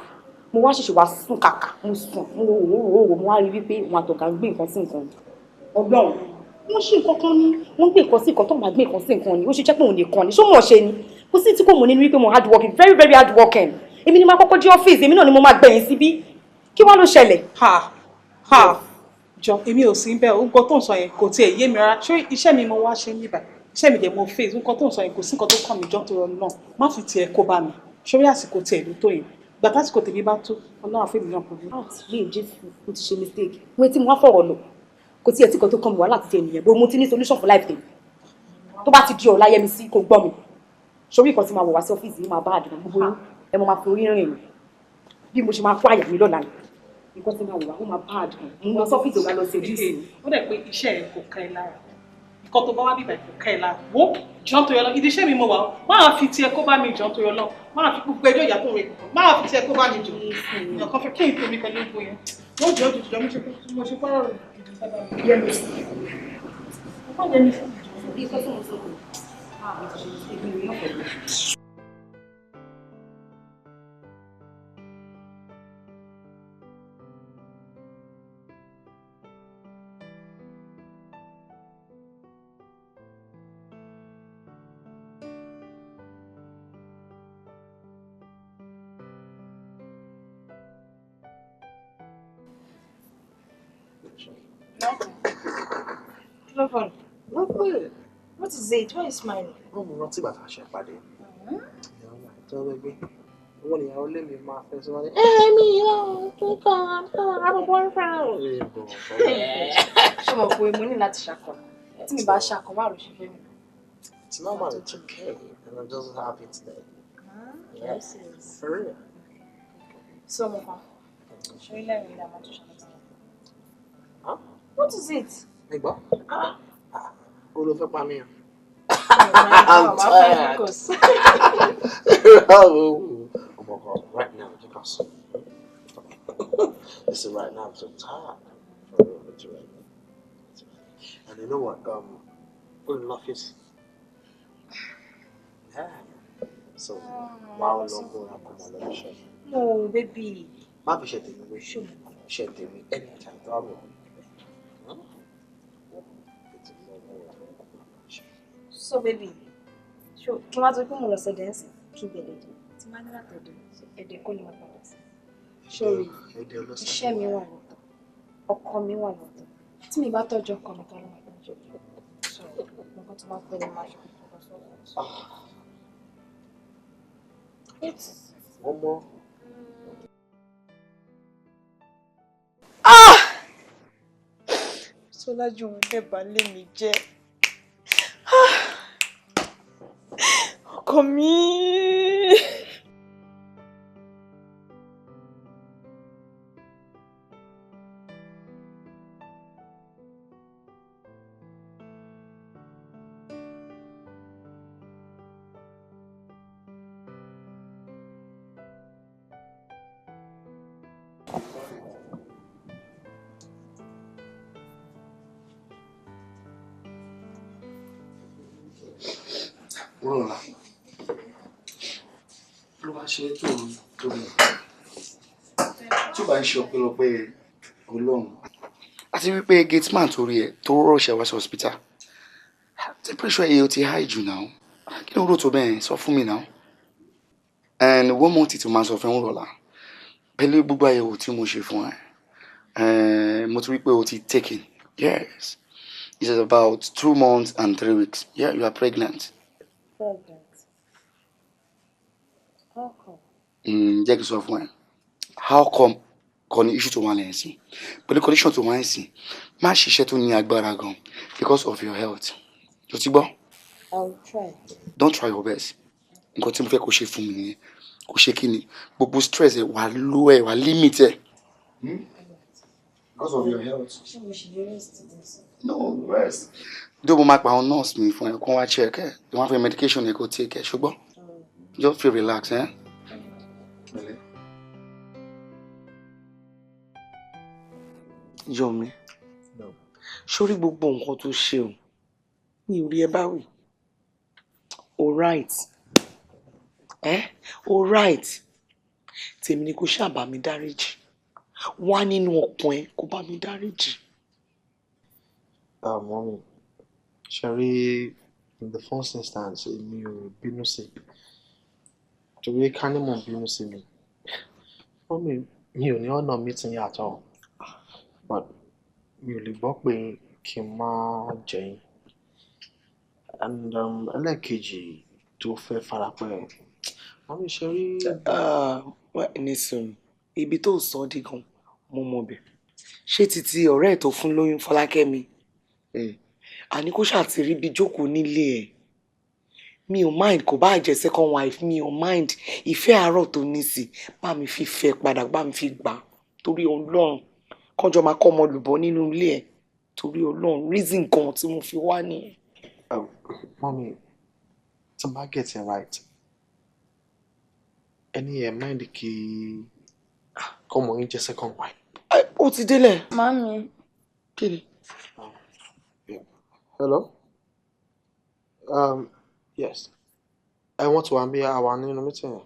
mo wá ṣẹ̀ṣẹ̀ wá sùn kàkà, mo sùn, mo wò wò wò, mo wá rí wípé wọn àtọ̀gá ń gbé nǹkan sí nǹkan. Ọlọ́run, wọ́n ṣe nǹkan kan ní, wọ́n gbé nǹkan sí nǹkan tó máa gbé nǹkan sí nǹkan ni, ó ṣe jẹ́ pé òun nìkan ni, ṣó mọ̀ ṣe ni? Kò sí tí kò mọ̀ nínú wípé mo hard working, very very hard working. Èmi ni máa kọ́kọ́ jí ọ́fíìsì, èmi náà ni mo máa gbẹ̀yìn síbí. Kí wá ló ṣẹlẹ̀? Ha ha, jọ èmi ò sí bẹ́ẹ̀, nǹkan tó ń sọ yẹn kò tiẹ̀ yé mi rárá. Ṣé iṣẹ́ mi mo wá ṣe níbà? Iṣẹ́ mi dẹ̀ mo face, nǹkan tó ń sọ yẹn kò sí nǹkan tó kàn mí, jọ́ torí Ọlọ́run. Má fi tiẹ̀ kó bá mi. Ṣórí àsìkò tiẹ̀ ló tó yẹn. Ìgbà tásìkò tèmi bá tó, Ọlọ́run á fún èmi náà promotion. Ah, mi ò Jésù, mo ti ṣe mistake. Mo ti mú wá fọ̀rọ̀ lọ. Kò tiẹ̀ tí nǹkan tó kàn mí wá láti tiẹ̀ nìyẹn, bó mo ti ní solution for life tèmi. Tó bá ti di ọ̀la Yẹmisí kò gbọ́ mi. Ṣorí nǹkan tí máa wọ̀ wá sí ọ́fíìsì yìí máa bá àdùnnú gbogbo yín. Ẹ mo máa fi orí rìn mí. Bí mo ṣe máa kó àyà mi lọ́la ni. Nǹkan tí máa wọ̀ wá, ó máa bá àdùnnú. Mo lọ sọ́fíìsì ọ̀gá lọ sí ojú ìsìn. Ó dẹ̀ pé iṣẹ́ ẹ kò ká ẹ lára. Nǹkan tó bá wá bíbà kò ká ẹ lára. Wo jọ̀ọ́ torí Ọlọ́run, ìdí iṣẹ́ mi mo wà ó. Máa fi tiẹ̀ kó bá mi jọ̀ọ́ torí Ọlọ́run. Máa fi gbogbo ẹjọ́ ìyá tó rẹ̀. Máa fi tiẹ̀ kó bá mi jọ. Èèyàn kan fẹ́ kí n tóbi pẹ̀lú gbogbo yẹn. Wọ́n jọ̀ọ́ jọ̀ọ́ jọ̀ọ́ mo ṣe pọ́rọ̀ rẹ̀ gidi sábà mi. Yẹmisí. Mo kọ́ Yẹmisí. Bí nǹkan tí mo sọ kò. Ah, mo ti ṣe mistake, mi ò ní ọ̀pọ̀ ìgbà. Love. Lovely. What is it? Why are you smiling? Wọ́n mú rántí bàtà ṣe pàdé. Ìyàwó àìtọ́ gbẹgbẹ́. Wọ́n ní ìyàwó lé mi máa fẹ́ sọ wọ́n ní. Èmi yóò tún kọ́ ọ́ have a boyfriend. Ṣé mo pé mo ní láti ṣàkọ? Tí mi bá ṣàkọ, báwo ló ṣe fẹ́ mi? It's normal, it's okay. And I'm just happy today. Yeah. For real. So, ọmọ kan, Ṣé ilé ìrìn ìlànà tó ṣe lọ́sọ̀rọ̀? What is it? Ẹ̀gbọ́n. O ló fẹ́ pa mí o. I'm tired. Oh my God, right now, you can see. Listen, right now, I'm so tired. For real, literally. And you know what? We're in office. Yeah. So, wow, long go up on my show. No, baby. Má fi ṣe tèmi wé. Ṣe tèmi anytime tó wà. So, baby, so kí n wá tó pé mo lọ sẹ́dẹ̀ ń sìn kí n bẹ̀rẹ̀ dé. Tí máa ní látọ̀dọ̀ ẹ̀dẹ̀ kọ́ ni màá padà sí. Sori, iṣẹ́ mi wà lọ́tọ̀, ọkọ mi wà lọ́tọ̀. Tí mi bá tọ́jú ọkọ mi, ta ló máa tọ́jú mi? So, nǹkan tó máa pẹ́ ni máa ṣe kókó sọ́wọ́. One more. Ah! Sọlájú òun fẹ́ bà lé mi jẹ́. Ọkọ mi. Wúrọ̀lá, ló wá ṣe tó tó mi. Tí ó bá ń ṣe ọpẹ́lọpẹ́ Ọlọ́run. Àti wípé gateman torí ẹ̀ tó rọ̀ṣẹ̀ wá sí hospital. Temperature ẹ̀ ti high jù náà. Kí ló ń rò tó bẹ́ẹ̀ sọ fún mi náà? And one more thing tó máa sọ fún Wúrọ̀lá. Pẹ̀lú gbogbo àyẹ̀wò tí mo ṣe fún ẹ, mo ti rí pé o ti taken. Yes. It's about 2 months and 3 weeks. Yeah, you are pregnant. Pregnant. How come? Jẹ́ kí n sọ fún ẹ. How come kọ́ ni issue tó wà lẹ́yìn sí? Pẹ̀lú condition tó wà lẹ́yìn sí, má ṣiṣẹ́ tó ní agbára gan because of your health. Tó ti gbọ́? I'll try. Don't try your best. Nǹkan tí mo fẹ́ kó ṣe fún mi nìyẹn. Kó ṣe kí ni? Gbogbo stress ẹ wà ló ẹ wà limit ẹ. Because of your health. Ṣé mo ṣì lè rest this? No, rest. Dó mo máa pa àwọn nurse mi fún ẹ kó wá check ẹ. Wọ́n á fẹ́ medication ẹ kó take ẹ ṣùgbọ́n. Just feel relaxed, eh? Yọ̀mí, sórí gbogbo nǹkan tó ṣe o, mi ò rí ẹ báwí. All right. All right. Tèmi ni kò ṣáà bá mi dáríjì. Wá nínú ọkàn ẹ kó bá mi dáríjì. Mommy, Sherry, in the first instance, èmi ò bínú sí. Torí ká ní mò ń bínú sí mi. Mommy, mi ò ní ọ̀nà meeting yẹn at all. But mi ò lè gbọ́ pé kí n má jẹ yín. And ẹlẹ́ẹ̀kejì tó fẹ́ farapẹ́. Mommy, Sherry. Nísìnyí, ibi tó sọ ọ́ di gan, mo mọ̀ bẹ̀. Ṣé títí ọ̀rẹ́ ẹ̀ tó fún lóyún Fọlákẹ́mi? Àní kó ṣáà ti rí bí jókòó nílé ẹ̀. Mi ò mind kò bá jẹ́ second wife, mi ò mind ìfẹ́ àárọ̀ tó ní sí bá mi fi fẹ́ padà bá mi fi gbà torí Ọlọ́run kọjọ máa kọ́ ọmọ lùbọ́ nínú ilé ẹ̀ torí Ọlọ́run reason gan tí mo fi wá nìyẹn. Mommy, tí n bá get it right, ẹni ẹ̀ mind kí kọ́mọ yín jẹ́ second wife. Ó ti délẹ̀. Mami. Kí ni? Hello? Yes. I want to be our nínú meeting.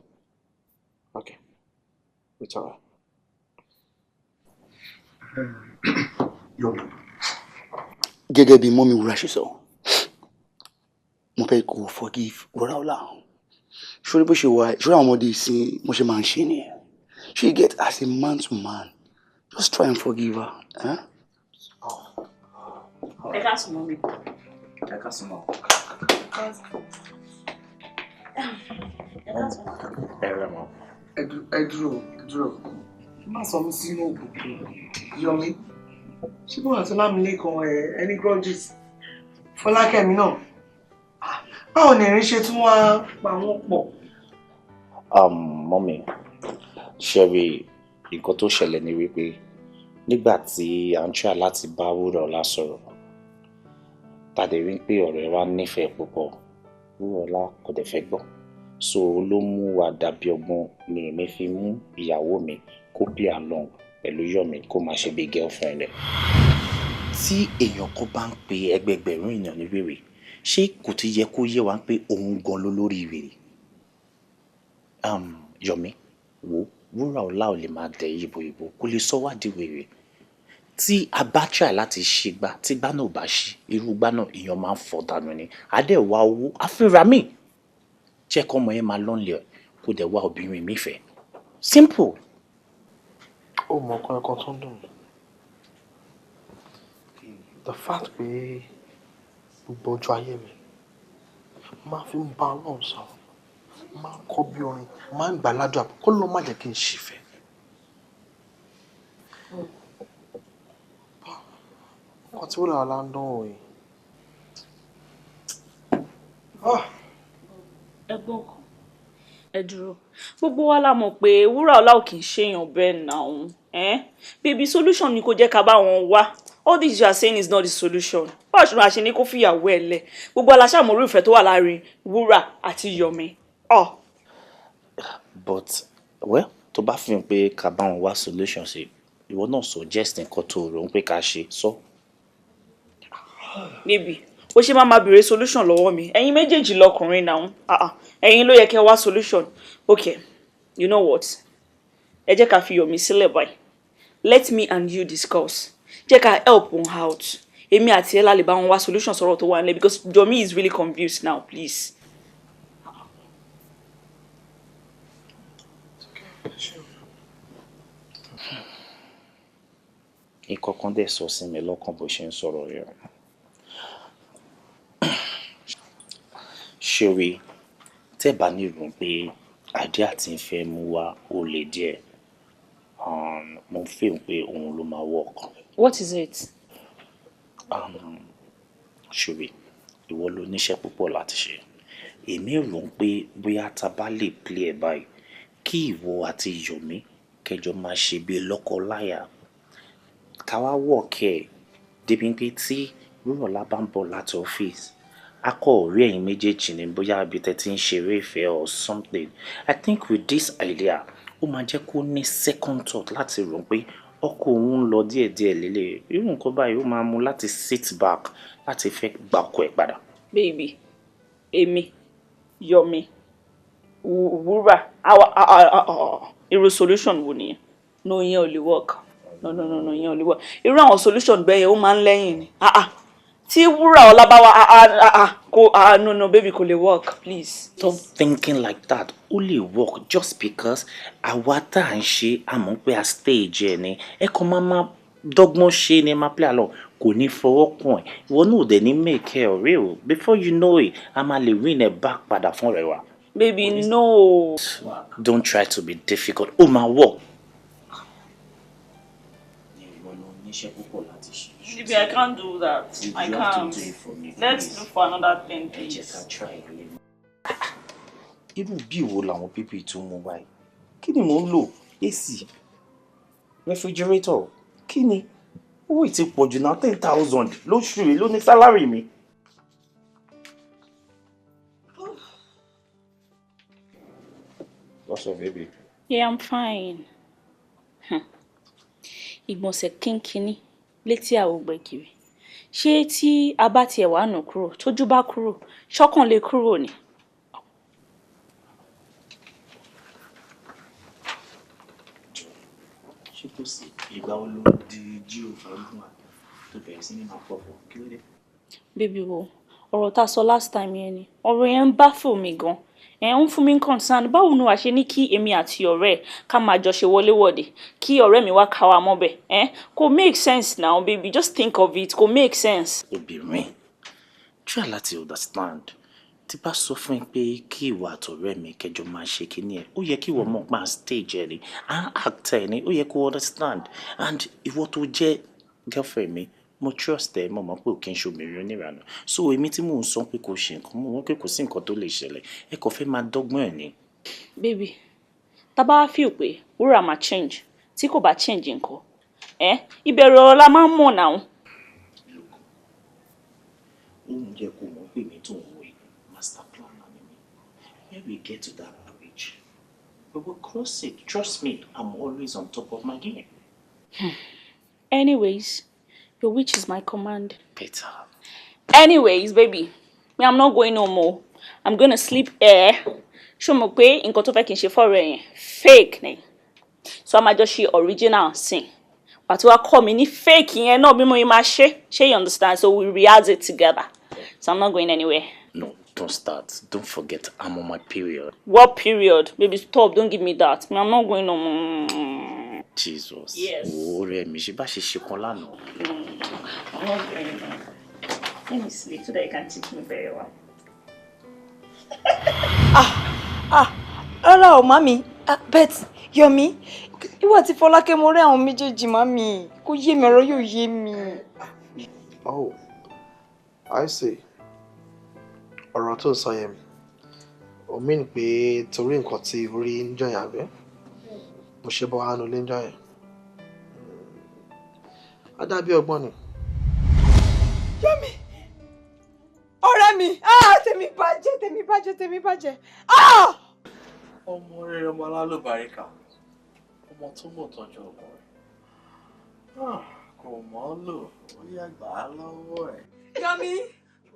Okay. It's all right. Yomi, gẹ́gẹ́ bí mọ́mí Wúrà ṣe sọ, mo fẹ́ kó forgive Wúràọlá. Ṣórí bó ṣe wà, ṣórí àwọn ọmọdé ìsìn mo ṣe máa ń ṣe nìyẹn. She get as a man to man. Just try and forgive her. Eh? Ẹ ká sùn mọ́ mi. Ẹ ká sùn mọ́. Ẹ rẹ mọ́. Ẹ dúró, ẹ dúró. Má sọ mí sínú òkùnkùn. Yọ̀mí, ṣé bí wọ́n àti Ọlámilékan ẹni grudges? Fọlákẹ́mi náà. Báwo ni ẹ̀rín ṣe tún wá pa wọ́n pọ̀? Mọ́mí, Sherry, Nǹkan tó ṣẹlẹ̀ ni wípé nígbà tí à ń try láti bá Wúrọ̀ọ́lá sọ̀rọ̀, tàdé rí pé ọ̀rẹ́ wa nífẹ̀ẹ́ púpọ̀, Wúrọ̀ọ́lá kò dẹ̀ fẹ́ gbọ́. So ló mú wa dàbí ọgbọ́n ni èmi fi mú ìyàwó mi kó play along pẹ̀lú Yomi kó máa ṣe bí girlfriend ẹ̀. Tí èèyàn kan bá ń pe ẹgbẹgbẹ̀rún èèyàn ní wèrè, ṣé kò ti yẹ kó yé wa pé òun gan ló lórí wèrè? Yomi, wo Wúràọlá ò lè máa dẹ yíboyìbo, kó lè sọ wá di wèrè. Tí a bá try láti ṣe gbá, tí gbá náà ò bá ṣí, irú gbá náà èèyàn máa ń fọ́ dànù ni. A dẹ̀ wá owó, a fi ra míì. Jẹ́ kọ́mọ yẹn máa lọ́nlẹ̀, kó dẹ̀ wá obìnrin mi fẹ́. Simple. Ó mọ ọkàn ẹ̀kan tó ń dùn mí. The fact pé gbogbo ọjọ́ ayé mi máa fi ń bá Ọlọ́run sọ̀rọ̀, máa ń kọ́ bí orin, máa ń gbà ládùúrà kó ló má jẹ́ kí n ṣìfẹ́. Nǹkan tí Wúràọlá ń dánwò yìí. Ẹ̀gbọ́n kan, ẹ dúró. Gbogbo wa la mọ̀ pé Wúràọlá ò kì í ṣèyàn bẹ́ẹ̀ náà. Baby, solution ni kò jẹ́ ká bá wọn wá. All this you are saying is not the solution. Báwo ṣe máa ṣe ní kó fìyàwó ẹ̀ lẹ̀? Gbogbo aláṣàmórí ìfẹ́ tó wà láàrin Wúrà àti Yomi. Oh. But well, tó bá fi hàn pé ká bá wọn wá solution sí, ìwọ náà suggest nǹkan tó rò ń pé ká ṣe sọ. Baby, ó ṣe máa béèrè solution lọ́wọ́ mi. Ẹ̀yin méjèèjì lọkùnrin náà. Ẹ̀yin ló yẹ kẹ́ wá solution. Okay, you know what? Ẹ jẹ́ ká fi Yomi sílẹ̀ báyìí. Let me and you discuss. Jẹ́ ká help wọn out. Èmi àti ẹ la lè bá wọn wá solution sọ̀rọ̀ tó wà nílẹ̀ because Yomi is really confused now, please. Nǹkan kan dẹ̀ sọ sí mi lọ́kàn bó ṣe ń sọ̀rọ̀ yẹn. Ṣeré, tẹ́ bá ní ìròyìn pé idea tí ń fẹ́ mú wá ó le díẹ̀, mo feel pé òun ló máa work. What is it? Ṣeré, ìwọ ló níṣẹ́ púpọ̀ láti ṣe. Èmi rò pé bóyá ta bá lè play ẹ̀ báyìí, kí ìwọ àti Yomi kẹjọ máa ṣe bí lọ́kọ-láya. Ká wá work ẹ̀ débi pé tí Wúràọlá bá ń bọ̀ láti ọ́fíìsì, a kọ́ orí ẹ̀yin méjèèjì ní bóyá ibi tẹ́ ti ń ṣeré ìfẹ́ or something. I think with this idea, ó máa jẹ́ kó ní second thought láti rò pé ọkọ òun ń lọ díẹ̀díẹ̀ lélẹ̀. Irú nǹkan báyìí ó máa mú láti sit back láti fẹ́ gba ọkọ ẹ̀ padà. Baby, èmi, Yomi, Wúrà, irú solution wo nìyẹn? No, ìyẹn ò lè work. No, no, no, no, ìyẹn ò lè work. Irú àwọn solution bẹ́ẹ̀ yẹn ó máa ń lẹ́yìn ni. Tí Wúràọlá bá wá, kò, no, no, baby, kò lè work, please. Stop thinking like that. Ó lè work just because àwa tá à ń ṣe àmọ́ pé a stage ẹ̀ ni. Ẹ kàn máa máa dọ́gbọ́n ṣe ni máa play along. Kò ní fọwọ́ kàn ẹ́. Ìwọ náà ò dẹ̀ ní make ẹ real. Before you know it, a máa lè win ẹ back padà fún ọ̀rẹ́ wa. Baby, no. Don't try to be difficult. Ó máa work. Baby, I can't do that. I can't. You have to do it for me. Let's look for another thing, please. Irú bí wo làwọn pípì tún mú báyìí? Kí ni mò ń lò? AC, refrigerator, kí ni? Owó ìtì pọ̀ jù náà, 10,000 lóṣù yìí ló ní sálárì mi. What's up, baby? Yeah, I'm fine. Ìgbọ̀nsẹ̀ kínkínní létí àwo gbẹ̀gìrì. Ṣé tí a bá tiẹ̀ wá nù kúrò, tójú bá kúrò, ṣọ́kàn lè kúrò ni? Ṣé kò sí ìgbà wo ló di jíò fàágùn tó bẹ̀rẹ̀ sí ní máa pọ̀fọ̀? Kí ló dé? Baby wo, ọ̀rọ̀ tá a sọ last time yẹn ni, ọ̀rọ̀ yẹn ń baffle mi gan. Ẹ̀ ń fún mi concern. Báwo ni wàá ṣe ní kí èmi àti ọ̀rẹ́ ká máa jọ ṣe wọléwọ̀de, kí ọ̀rẹ́ mi wá ká wa mọ́bẹ̀? Kò make sense now, baby. Just think of it. Kò make sense. Obìnrin, try láti understand. Tí bá sọ fún ẹ pé kí ìwọ àtọ̀rẹ́ mi kẹjọ máa ṣe kíní ẹ, ó yẹ kí ìwọ mọ̀ pa stage ẹ ni, à ń act ẹ ni, ó yẹ kó understand. And ìwọ tó jẹ́ girlfriend mi, mo trust ẹ, mo mọ̀ pé ò kí n ṣe obìnrin oníranù. So èmi tí mò ń sọ pé kò ṣe nǹkan, mo mọ̀ pé kò sí nǹkan tó lè ṣẹlẹ̀. Ẹ kò fẹ́ máa dọ́gbọ́n ẹ̀ ni. Baby, tá bá feel pé Wúrà máa change, tí Tí kò bá change nǹkan, ẹ ìbẹ̀rù ọ̀rọ̀ la máa ń mọ̀ náà. Ó ń jẹ́ kó mọ̀ pé mi tó ń wo yìí, master planner ni mi. When we get to that bridge, we will cross it. Trust me, I'm always on top of my game. Anyways, your wish is my command. Better. Anyways, baby, me, I'm not going no more. I'm gonna sleep here. Ṣó mọ̀ pé nǹkan tó fẹ́ kí n ṣe fọ́ọ̀rọ̀ yẹn fake ni. So a máa jọ ṣe original sin. Pàtó wá kọ́ mi ní fake yẹn náà bí mo yẹn máa ṣe. Ṣé you understand? So we rehearse it together. So I'm not going anywhere. No, don't start. Don't forget, I'm on my period. What period? Baby, stop. Don't give me that. Me, I'm not going no more. Jesus. Yes. Ọ̀rẹ́ mi, ṣe bá ṣe ṣe kan lánàá. I'm not going no more. Let me sleep so that you can teach me very well. Ah, rárá o, màmí. Ah, bet Yomi, ìwọ àti Fọlákẹ́, mo rí àwọn méjèèjì, màmí. Kò yé mi, ọ̀rọ̀ yóò yé mi. Oh, I see. Ọ̀rọ̀ tó ń sọ yẹn, o mean pé torí nǹkan tí orí ń jọyàn àbí? Mo ṣe bọ́ àánú lé ń jọyàn. Á dàbí ọgbọ́n ni. Yomi, ọ̀rẹ́ mi, ah, tèmi bàjẹ́, tèmi bàjẹ́, tèmi bàjẹ́. Ah! Ọmọ rere, ọmọ alálùbáríkà, ọmọ tó mọ̀ tọ́jú ọkọ rẹ̀. Kò mọ̀ ọ́ lò, ó yá gbà á lọ́wọ́ ẹ̀. Yomi.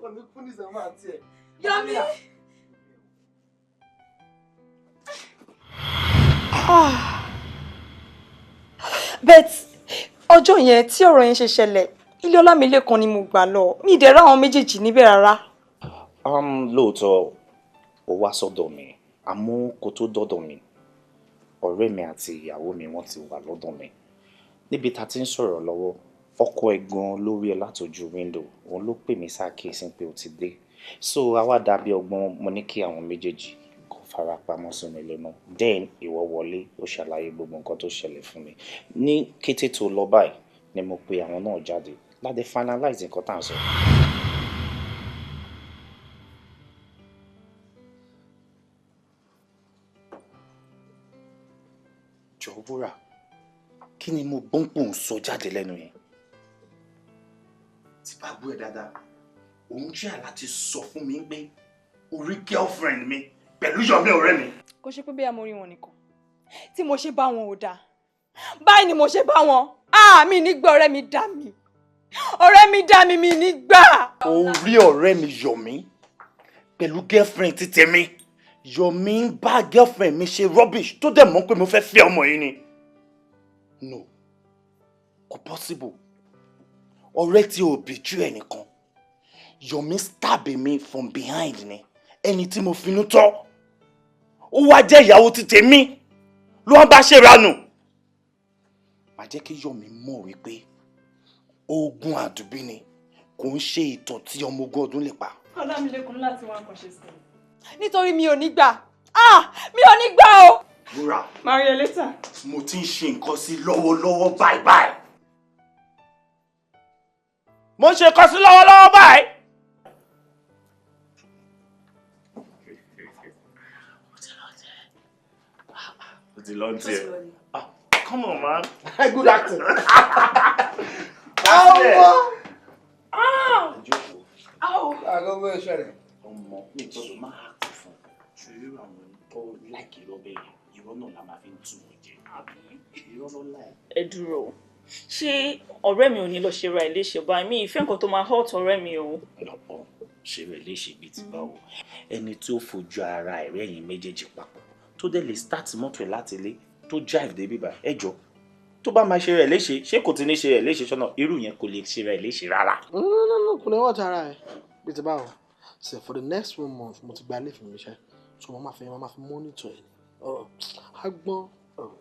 Wọ́n ní kú ní sàmà àti ẹ̀. Yomi. Ah. But ọjọ́ yẹn tí ọ̀rọ̀ yẹn ṣe ṣẹlẹ̀, ilé Ọlámilékan ni mo gbà lọ. Mi ì dẹ̀ rí àwọn méjèèjì níbẹ̀ rárá. Lóòótọ́ ó wá sọ́dọ̀ mi, àmọ́ kó tó dọ́dọ̀ mi, ọ̀rẹ́ mi àti ìyàwó mi wọ́n ti wà lọ́dọ̀ mi. Níbi tá a ti ń sọ̀rọ̀ lọ́wọ́, ọkọ ẹ̀ gan lórí ẹ látọjú window, òun ló pè mí ṣàkíyèsí pé ó ti dé. So àwa dàbí ọgbọ́n, mo ní kí àwọn méjèèjì kó fara pamọ́ sínú ilé náà. Then ìwọ wọlé, ó ṣàlàyé gbogbo nǹkan tó ṣẹlẹ̀ fún mi. Ní kété tó lọ báyìí ni mo pe àwọn náà jáde láti finalize nǹkan tá à ń sọ. Jọ̀ọ́ Wúrà, kí ni mo gbọ́npọ̀ ń sọ jáde lẹ́nu yẹn? Tí bá gbọ́ ẹ dáadáa, òun jẹ́ láti sọ fún mi pé orí girlfriend mi pẹ̀lú Yomi ọ̀rẹ́ mi. Kò ṣe pé bí mo rí wọn nìkan tí mo ṣe bá wọn ò dáa, báyìí ni mo ṣe bá wọn. Ah, mi ní gbọ́, ọ̀rẹ́ mi dá mi, ọ̀rẹ́ mi dá mi, mi ní gbà. Orí ọ̀rẹ́ mi Yomi pẹ̀lú girlfriend ti tèmi. Yomi ń bá girlfriend mi ṣe rubbish tó dẹ̀ mọ̀ pé mo fẹ́ fẹ́ ọmọ yìí ni. No, kò possible. Ọ̀rẹ́ tí o betray ẹnìkan. Yomi stab mi from behind ni. Ẹni tí mo finú tọ́. Ó wá jẹ́ ìyàwó ti tèmi ló wá bá ṣe ranù. Màá jẹ́ kí Yomi mọ̀ wípé ogun àdùbí ni, kò ń ṣe ìtàn tí ọmọ ogún ọdún lè pa. Ọlámilékan láti wá nǹkan ṣe sí i. Nítorí mi ò ní gbà. Ah, mi ò ní gbà o. Wúrà. Màá rí ẹ later. Mo ti ń ṣe nǹkan sí lọ́wọ́lọ́wọ́ báyìí báyìí. Mo ń ṣe nǹkan sí lọ́wọ́lọ́wọ́ báyìí. Ó ti lọ ní tiẹ̀. Ah, come on, man. Good acting. Ọmọ. Àgọ́gọ́ ìṣẹ̀lẹ̀. Ọmọ mi gbọ́dọ̀ máa act fún ṣòro àwọn tó like irọ́ bẹ́ẹ̀ yẹn, irọ́ náà la máa fi ń tú wọn jẹ. Irọ́ ló like. Ẹ dúró, ṣé ọ̀rẹ́ mi ò ní lọ ṣe ra ẹ̀ léṣe báyìí? Mi ìfẹ́ nǹkan tó máa hurt ọ̀rẹ́ mi o. Lọ́pọ̀ ṣe rẹ̀ léṣe bíi ti báwo? Ẹni tí ó fojú ara ẹ̀rẹ́ yìí méjèèjì papọ̀, tó dẹ̀ lè start mọ́tò ẹ̀ láti ilé, tó drive dé bíbá, ẹ jọ, tó bá máa ṣe rẹ̀ léṣe, ṣé kò ti ní ṣe rẹ̀ léṣe sọ́nà? Irú yẹn kò lè ṣe rẹ̀ léṣe rárá. No, no, no, no, kò lè wọ́n ara ẹ̀ bí ti báwo. So for the next one month, mo ti gba leave mi iṣẹ́, so mo máa fi monitor ẹ̀. Á gbọ́n.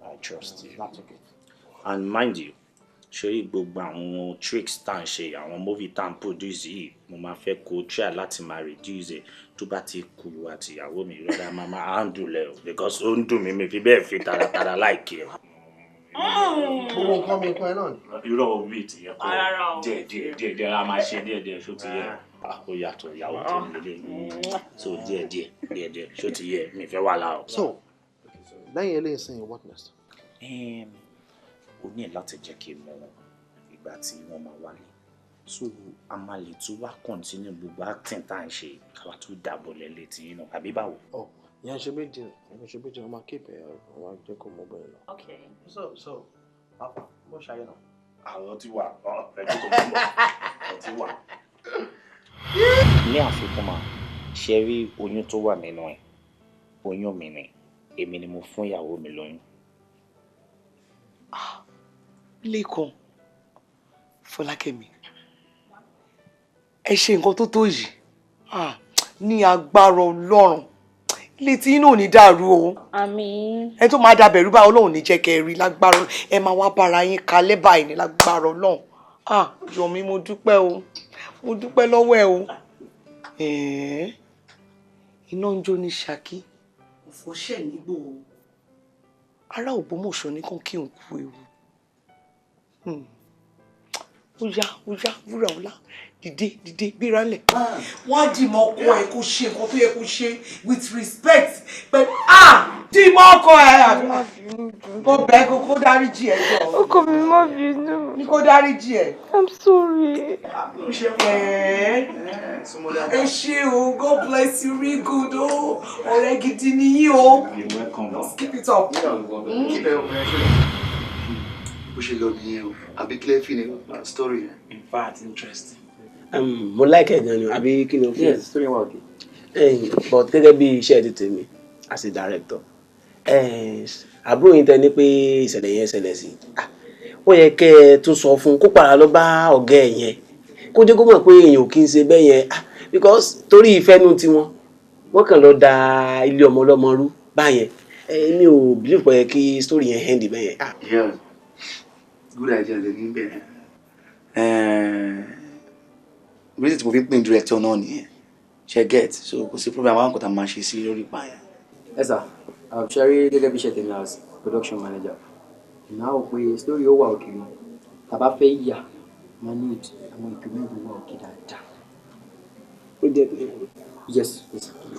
I trust you. That's okay. And mind you, ṣorí gbogbo àwọn tricks tá à ń ṣe, àwọn movie tá à ń produce yìí, mo máa fẹ́ kó try láti máa reduce ẹ̀. Tó bá ti kú àti ìyàwó mi rọ́dà, máa handle ẹ̀ o, because ó ń dùn mí, mi fi bẹ́ẹ̀ fi taratara like ẹ̀. Gbogbo nǹkan mi, nǹkan ẹ náà ni. Irọ́ orí ti yẹ kọ́. Rárá o. Díẹ̀ díẹ̀ díẹ̀ díẹ̀ la máa ṣe, díẹ̀ díẹ̀, ṣó ti yẹ? Ah, ó yàtọ̀, ìyàwó tó ń lélẹ̀, so díẹ̀ díẹ̀ díẹ̀ díẹ̀, ṣó ti yẹ? Mi fẹ́ wà láà o. So lẹ́yìn eléyìí sìn, what next? Ó ní láti jẹ́ kí n mọ ìgbà tí wọ́n máa wálé, so a máa lè tún wá continue gbogbo acting tá à ń ṣe, káwa tún dàbọ̀ lẹ́lẹ́ tí yín náà, àbí báwo? Ọ ìyẹn ṣe méjì, ìyẹn ṣe méjì, wọ́n máa keep ẹ̀, wọ́n máa jẹ́ kó mọ bẹ́ẹ̀ lọ. Okay. So papa, bó ṣayé náà. Àwọn ti wà ẹjọ́ tó ń bọ̀, àwọn ti wà. Ní àfikún, máa ṣe rí oyún tó wà nínú ẹ̀, oyún mi ni, èmi ni mo fún ìyàwó mi lóyún. Lẹ́kan, Fọlákẹ́mi, ẹ ṣe nǹkan tó tó yìí. Ah, ní agbára Ọlọ́run, ilé tí inú ò ní dàrú o. Àmín. Ẹ tó máa dàbẹ̀rù báyìí, Ọlọ́run ní jẹ́ kẹ́ ẹ rí lágbára Ọlọ́run. Ẹ máa wá bára yín kalẹ̀ báyìí ní lágbára Ọlọ́run. Ah, Yọ̀mí, mo dúpẹ́ o, mo dúpẹ́ lọ́wọ́ ẹ o. Ẹ̀ẹ́, iná ń jó ní Ṣakí, òfò ṣẹ̀ nígbò o. Ará Ògbómọ̀ṣọ́ ní kàn kí n kú ewu. Ó yá, ó yá, wúrà ọlá, dìde, dìde, gbéra lẹ̀. Wọ́n á dìmọ̀ ọkọ ẹ̀, kó ṣe nǹkan tó yẹ kó ṣe with respect pẹ̀lú, ah, dìmọ̀ ọkọ ẹ̀, kó bẹ́ẹ̀ kó dáríjì ẹ̀ jọ. Ọkọ mi, má bínú. Ní kó dáríjì ẹ̀. I'm sorry. Ẹ ṣé o, God bless you real good o, ọ̀rẹ́ gidi ni yín o. You're welcome. Just keep it up. Keep it up. Bó ṣe lọ nìyẹn o, àbí clear fi ni story yẹn. In fact, interesting. Mo like ẹ gan ni, àbí kí ni o fi? Yes, story wa okay. But gẹ́gẹ́ bí iṣẹ́ ti tèmi as a director, àbúrò yín tẹ ní pé ìṣẹ̀lẹ̀ yẹn ṣẹlẹ̀ sí, ó yẹ kẹ́ ẹ tún sọ fún un kó padà lọ bá ọ̀gá ẹ̀ yẹn, kó jẹ́ kó mọ̀ pé èèyàn ò kí ń ṣe bẹ́ẹ̀ yẹn, because torí ìfẹ́nu tiwọn, wọ́n kàn lọ da ilé ọmọ ọlọ́mọ rú báyẹn. Mi ò believe pé kí story yẹn end bẹ́ẹ̀ yẹn. Yeah, good idea lè ní bẹ́ẹ̀. Reason tí mo fi ń pè ní director náà nìyẹn, ṣe get? So kò sí problem, àwọn nǹkan tá a máa ṣe sí lórí ipa yẹn. Ẹ sà, ṣe rí gẹ́gẹ́ bí iṣẹ́ tèmi as production manager, ìná ò pé story ó wà òkè gan. Tá a bá fẹ́ yà, máa need àwọn equipment tó wà òkè dáadáa. Project. Yes,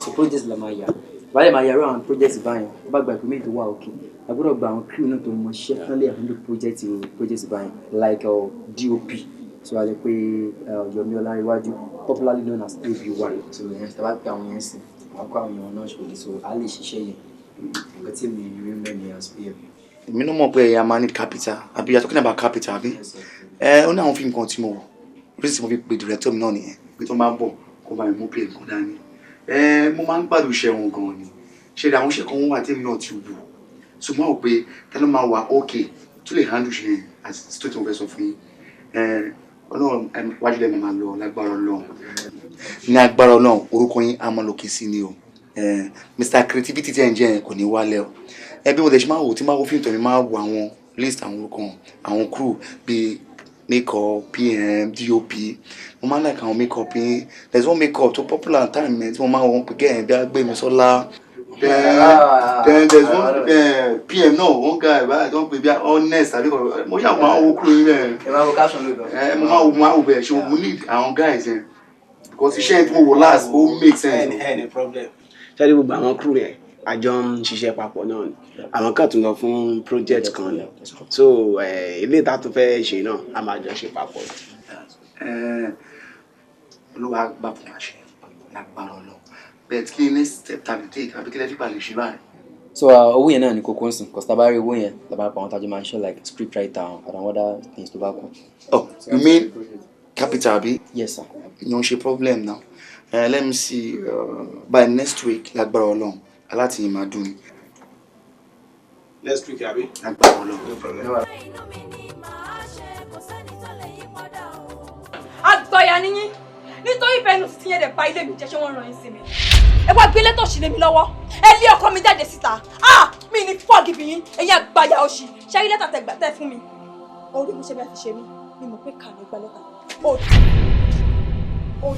so project la máa yà. Báyìí máa yàrá àwọn project báyìí, ó bá gba equipment tó wà òkè, a gbọ́dọ̀ gba àwọn crew náà tó mọ iṣẹ́ tán lè handle project báyìí, like DOP. So a lè pe Yomi Ọlárẹ̀wájú, popularly known as AB1. So yẹn, tá a bá pe àwọn yẹn sìn, àwọn kó àwọn èèyàn náà ṣòdì, so a lè ṣiṣẹ́ yẹn. Nǹkan tí mi rí mẹ́rin as PM. Èmi náà mọ̀ pé ẹ̀yà máa need capital, àbí you are talking about capital, àbí? Ẹ ó ní àwọn fíìmù kan tí mo wò, reason tí mo fi pe director mi náà nìyẹn, pé tó máa ń bọ̀, kó bá mi mú play nǹkan dání. Ẹ mo máa ń gbádùn iṣẹ́ wọn gan ni. Ṣe àwọn iṣẹ́ kan wà tèmi náà ti wù, ṣùgbọ́n ò pé ta ló máa wà okay tó lè handle ṣe yẹn àti story tí mo fẹ́ sọ fún yín. Ẹ Ọlọ́run wájú lẹ́nu máa lọ lágbára Ọlọ́run, ní agbára Ọlọ́run, orúkọ yín á máa lòkè sí ni o. Mr Creativity tí ẹ̀ ń jẹ́ yẹn kò ní wálẹ̀ o. Ẹ bí mo lè ṣe máa wò, tí máa wo fíìmù tẹ̀mí, máa wo àwọn list àwọn orúkọ àwọn crew bíi makeup, PM, DOP. Mo máa ń like àwọn makeup yín. There is one makeup tó popular time yẹn tí mo máa ń wọ́n pé gẹ́gẹ́ bí Agbémisọ́lá. Then there's one PM náà, one guy báyìí tó ń pè bí honest àbí kò. Mo ṣáà máa ń wo crew yín bẹ́ẹ̀. Ẹ máa wo caption lóòótọ́. Ẹ mo máa wo bẹ́ẹ̀. Ṣe mo need àwọn guys yẹn, because iṣẹ́ tí mo wò last, ó make sense. Any problem. Ṣé ní gbogbo àwọn crew yẹn, àjọ ń ṣiṣẹ́ papọ̀ náà ni, àwọn kan tún lọ fún project kan ni, so ilé ìta tó fẹ́ ṣe náà, a máa jọ ṣe papọ̀. Olúwa gbà fún wa ṣe lágbára Ọlọ́run. Bẹ́ẹ̀ kí ni next step tàbí take, àbí kí lẹ fi balẹ̀ ṣe báyìí? So owó yẹn náà ni kókó ń sìn, cause tá a bá rí owó yẹn, tá a bá pa àwọn tájú máa ń ṣe like script writer and other things tó bá kù. Oh, you mean capital, abi? Yes, sir. Yóò ṣe problem now. Let me see, by next week, lágbára Ọlọ́run, alátìyìn máa dùn ni. Next week, àbí? Lágbára Ọlọ́run. No problem. Àgbọ̀yà níyín, nítorí ìfẹ́ inú títí yẹn dẹ̀ pa ilé mi jẹ́. Ṣé wọ́n ràn yín sí mi? Ẹ wá gbélé tó ṣì lé mi lọ́wọ́, ẹ lé ọkọ mi jáde síta. Ah, mi ní fọ́ọ̀gì bí yín, ẹ̀yin àgbàyà òṣì. Ṣé rí lẹ́tà tẹ gbà tẹ́ fún mi? Orí mi ṣe bẹ́ẹ̀ fi ṣe mí, mi mọ̀ pé kà ní gba lẹ́tà ó ó.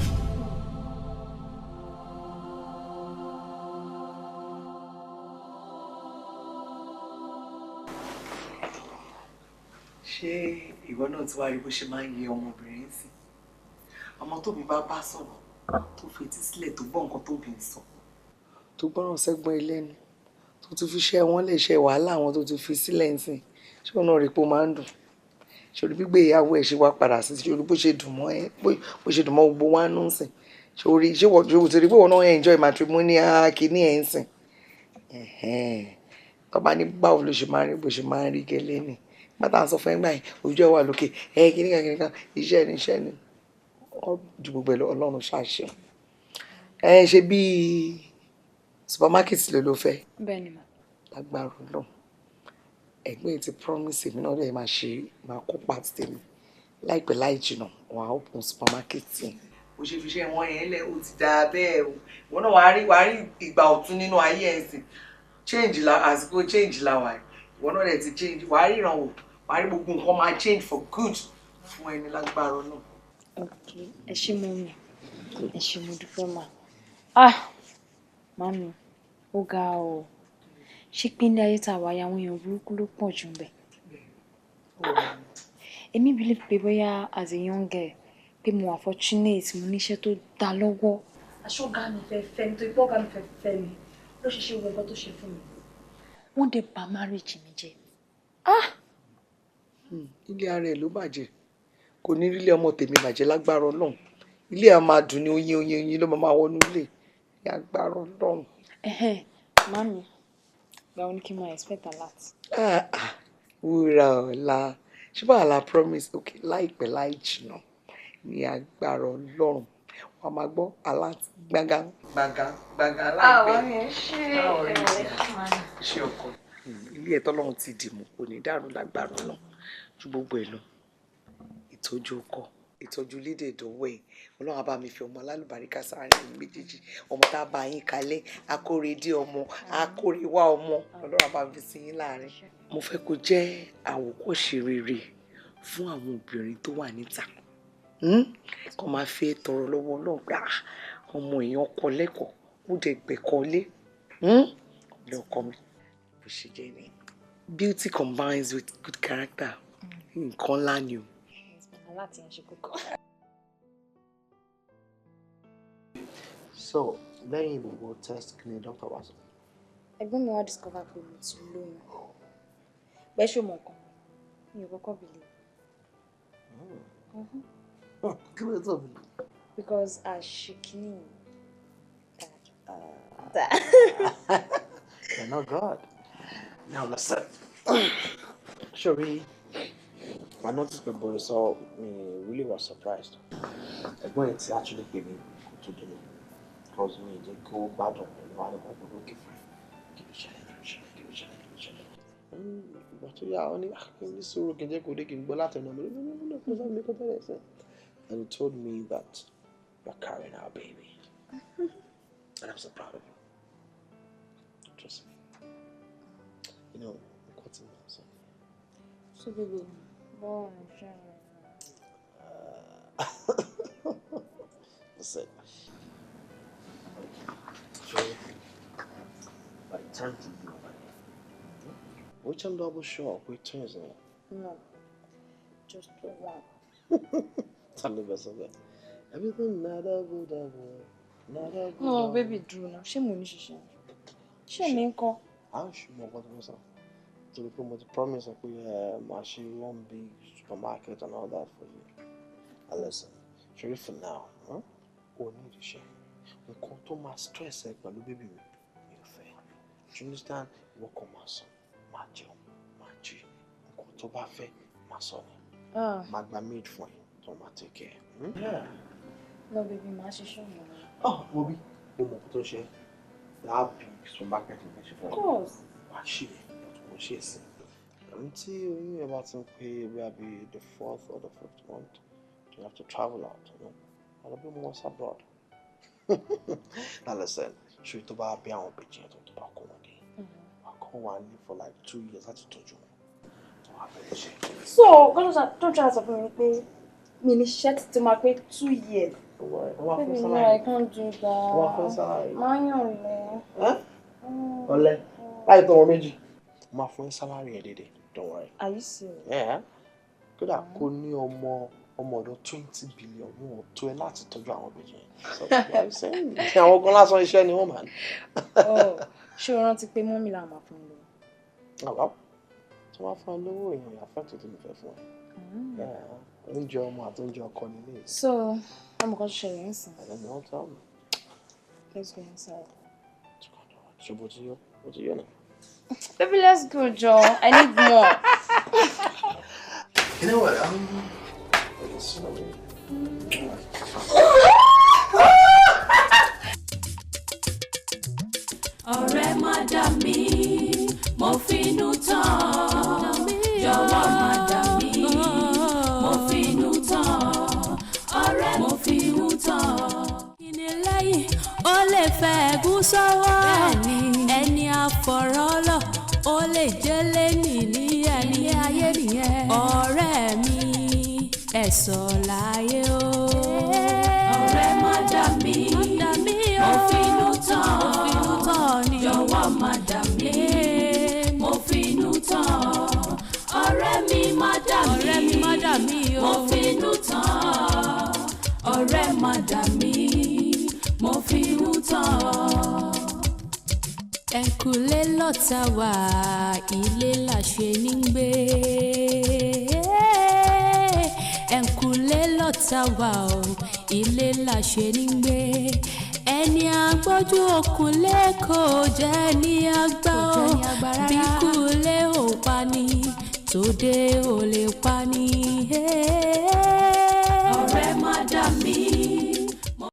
Ṣé ìwọ náà ti wá rí bó ṣe máa ń yẹ ọmọbìnrin sí? Ọmọ tóbi bá bá sọ̀rọ̀, tó fetí sílẹ̀, tó gbọ́ nǹkan tóbi ń sọ, tó gbọ́ràn sẹ́gbọ́n ẹ lẹ́nu, tó tún fi ṣẹ́ wọn lè ṣe wàhálà àwọn tó ti fi sílẹ̀ ń sìn. Ṣé òun náà rí i pé ó máa ń dùn? Ṣé orí gbígbé ìyàwó ẹ̀ ṣe wá padà sí? Ṣé orí bó ṣe dùn mọ́ ẹ, bó ṣe dùn mọ́ gbogbo wa nù sìn? Ṣé orí, ṣé wọ́n ti rí pé òun náà enjoy matrimonial kìíní ẹ̀ ń sìn? Tó bá ní báwo ló ṣe máa ń rí, bó ṣe máa ń rí gẹ́lẹ́ ni. Nígbà tá à ń sọ fún ẹ gbà yẹn, ojú ẹ wà lókè, ẹ kìíní kan kìíní kan, iṣẹ́ ni iṣẹ́ ni. Ó ju gbogbo ẹ lọ, Ọlọ́run ṣàṣẹ. Ẹ ṣe bí supermarket ló fẹ́. Bẹ́ẹ̀ ni mà. Lágbára Ọlọ́run. Ẹ̀gbọ́n ẹ̀ ti promise èmi náà lè máa ṣe, máa kópa tèmi. Láìpẹ́ láì jìnnà, wọ́n á open supermarket yẹn. Bó ṣe fi iṣẹ́ wọn yẹn lẹ̀, ó ti dáa bẹ́ẹ̀ o. Ìwọ náà wàá rí ìgbà ọ̀tun nínú ayé ẹ̀ sìn. Change la, àsìkò change la wà. Ìwọ náà dẹ̀ ti change, wàá rí ìrànwọ́, wàá rí gbogbo nǹkan máa change for good fún ẹni lágbára Ọlọ́run. Okay, ẹ ṣé mummy, ẹ ṣé, mo dúpẹ́ mà. Ah, mummy, ó ga o. Ṣé pé ní ayé tá a wà yìí, àwọn èèyàn burúkú ló pọ̀ jù ńbẹ̀? Èmi believe pé bóyá as a young girl, pé mo wà fortunate, mo níṣẹ́ tó dá lọ́wọ́. Aṣọ ọ̀gá mi fẹ́ fẹ́ mi, torí pé ọ̀gá mi fẹ́ fẹ́ mi ló ṣe ṣe gbogbo nǹkan tó ṣe fún mi. Wọ́n dẹ̀ bà marriage mi jẹ́. Ah! Ilé ara ẹ̀ ló bàjẹ́. Kò ní rí ilé ọmọ tèmi bàjẹ́ lágbára Ọlọ́run. Ilé ẹ̀ máa dùn ní oyin oyin oyin ló máa wọnú ilé. Ní agbára Ọlọ́run. Ẹ̀hẹ́n, mummy, ìgbà wo ni kí n máa expect alert? Ah, ah, wúrà ọ̀la. Ṣé báwa la promise? Okay, láìpẹ́ láì jìnnà. Ní agbára Ọlọ́run. Wàá máa gbọ́ alert gbángán gbángán gbángán láìpẹ́. Ah, mummy, ẹ ṣé. Ṣé ọkọ? Ilé ẹ̀ tọ́lọ́run ti dì mú kò ní dàrú lágbára Ọlọ́run. Ju gbogbo ẹ̀ lọ. Ìtọ́jú ọkọ, ìtọ́jú lédè ìdánwò ẹ̀. Ọlọ́run á bá mi fi ọmọ alálùbáríkà sáàárín ẹ̀yin méjèèjì. Ọmọ tá a bá yín kalẹ̀, akórèdé ọmọ, akórèwá ọmọ. Ọlọ́run á bá mi fi sí yín láàárín. Mo fẹ́ kó jẹ́ àwòkọ́ṣe rere fún àwọn obìnrin tó wà níta. Kó máa fi tọrọ lọ́wọ́ Ọlọ́run pé ah, ọmọ èèyàn kọ lẹ́kọ̀ọ́, ó dẹ̀ gbẹ̀kọ́ lé. Ilé ọkọ mi. Bó ṣe jẹ́ ni. Beauty combines with good character. Nǹkan ńlá ni o. Láti ń ṣe kókó. So, lẹ́yìn gbogbo test, kí ni doctor wá sọ? Ẹ̀gbọ́n mi wá discover pé mo ti lóyún. Bẹ́ẹ̀ ṣó mọ̀ nǹkan, mi ò kọ́kọ́ believe. Kí ló tó believe? Because àṣekínní that. You're not God. Now listen. Sorry, I noticed pé bó sọ mi really was surprised. Ẹ̀gbọ́n ẹ̀ ti actually pè mí kó tó dé mi. Because mi jẹ́ kó gbádùn pẹ̀lú àwọn ọmọ ọgbọ̀n lókè fún ẹ. Kí ló ṣẹlẹ̀? Kí ló ṣẹlẹ̀? Kí ló ṣẹlẹ̀? Kí ló ṣẹlẹ̀? Ìgbà tó yá, ó ní kí n ní sùúrù, kí n jẹ́ kó dé, kí n gbọ́ látẹnu mi. No, no, no, no, kó sọ mi kó tẹ́lẹ̀ sẹ́. And he told me that you're carrying our baby. And I'm so proud of you. Trust me. You know, nǹkan tí mo sọ. So baby, báwo ni ṣe ń Listen. So, by the time to do which I'm double sure we twins now. No, just one. Tell me about everything na double double. Na double. No, baby, dúró náà. Ṣé mo ní ṣiṣẹ́? Ṣé mi ń kọ́? À ń ṣùgbọ́n nǹkan tó ń sọ. Torí pé mo ti promise ẹ pé màá ṣe one big supermarket and all that for you. And listen, ṣeré for now, o ní ìdíṣẹ́. Nǹkan tó máa stress ẹ pẹ̀lú baby mi, mi ò fẹ́. Do you understand? Ìwọ kan máa sùn, máa jẹun, máa jí. Nǹkan tó bá fẹ́, máa sọ ni. Máa gba maid fún ẹ tó máa take care. Hmm? Yeah. No, baby, màá ṣiṣẹ́ mọ́. Oh, wo bí, mo mọ̀ nǹkan tó ń ṣe. That big supermarket ní ṣe fún Of course. Wàá ṣe é, but kò ṣe é sí. Tí oyún ẹ bá ti ń pé bí i the fourth or the fifth month, you have to travel out. I'll be more abroad. Now listen, ṣé tó bá bí àwọn ìbejì yẹn tó bá kó wọn dé, wàá kọ́ wà ní for like 2 years láti tọ́jú wọn. Tó wàá bẹ̀rẹ̀ ṣe. So, nǹkan tó try sọ fún mi ni pé mi ní ṣiṣẹ́ títí máa pé 2 years. Wọ́n á fún Baby, no, salary. I can't do that. Wọ́n á fún salary. Máa yàn lẹ. Ọ̀lẹ, láì tó wọn méjì. Mo máa fún ẹ salary ẹ dédé, don't worry. Are you serious? Yeah. Kódà kó ní ọmọ ọmọ ọ̀dọ̀ 20 billion, wọn ò tó ẹ láti tọ́jú àwọn ìbejì yẹn. So, what are you saying? Àwọn kan lásán iṣẹ́ ni wọ́n máa ní. Oh, ṣé o rántí pé mummy làwọn máa fún mi lọ? Oh, well, Tí wọ́n fún ẹ lówó èèyàn affect tí mo fẹ́ fún ẹ. Yeah, oúnjẹ ọmọ àti oúnjẹ ọkọ nílé. So, ọmọ kan ṣẹlẹ̀ ń sìn. I don't know, tell me. Let's go inside. Ṣé bó ti yó? Bó ti yó náà? Baby, let's go, Joe. I need more. You know what? It's, Ọ̀rẹ́ má dà mí, mo finú tán. Jọ̀wọ́ má dà mí, mo finú tán. Ọ̀rẹ́ mo finú tán. Kíni lẹ́yìn ó lè fẹ́ ẹ̀gún sọ́wọ́. Ẹni àfọ̀rọ̀lọ̀ ó lè jẹ́ lẹ́nì ní ẹni ayé nìyẹn. Ọ̀rẹ́ mi ẹ̀sọ̀ láyé o. Ọ̀rẹ́ má dà mí, mo finú tán. Jọ̀wọ́ má dà mí, mo finú tán. Ọ̀rẹ́ mi má dà mí, mo finú tán. Ọ̀rẹ́ má dà mí, mo finú tán. Ẹ̀kúlé lọ́tà wá, ilé làṣẹ ní gbé. Ẹ̀kúlé lọ́tà wá o, ilé làṣẹ ní gbé. Ẹni agbójú òkúlé kò jẹ́ ní àgbà o. Bí kúlé ò pa ni, tòde ò lè pa ni. Ọ̀rẹ́ má dà mí.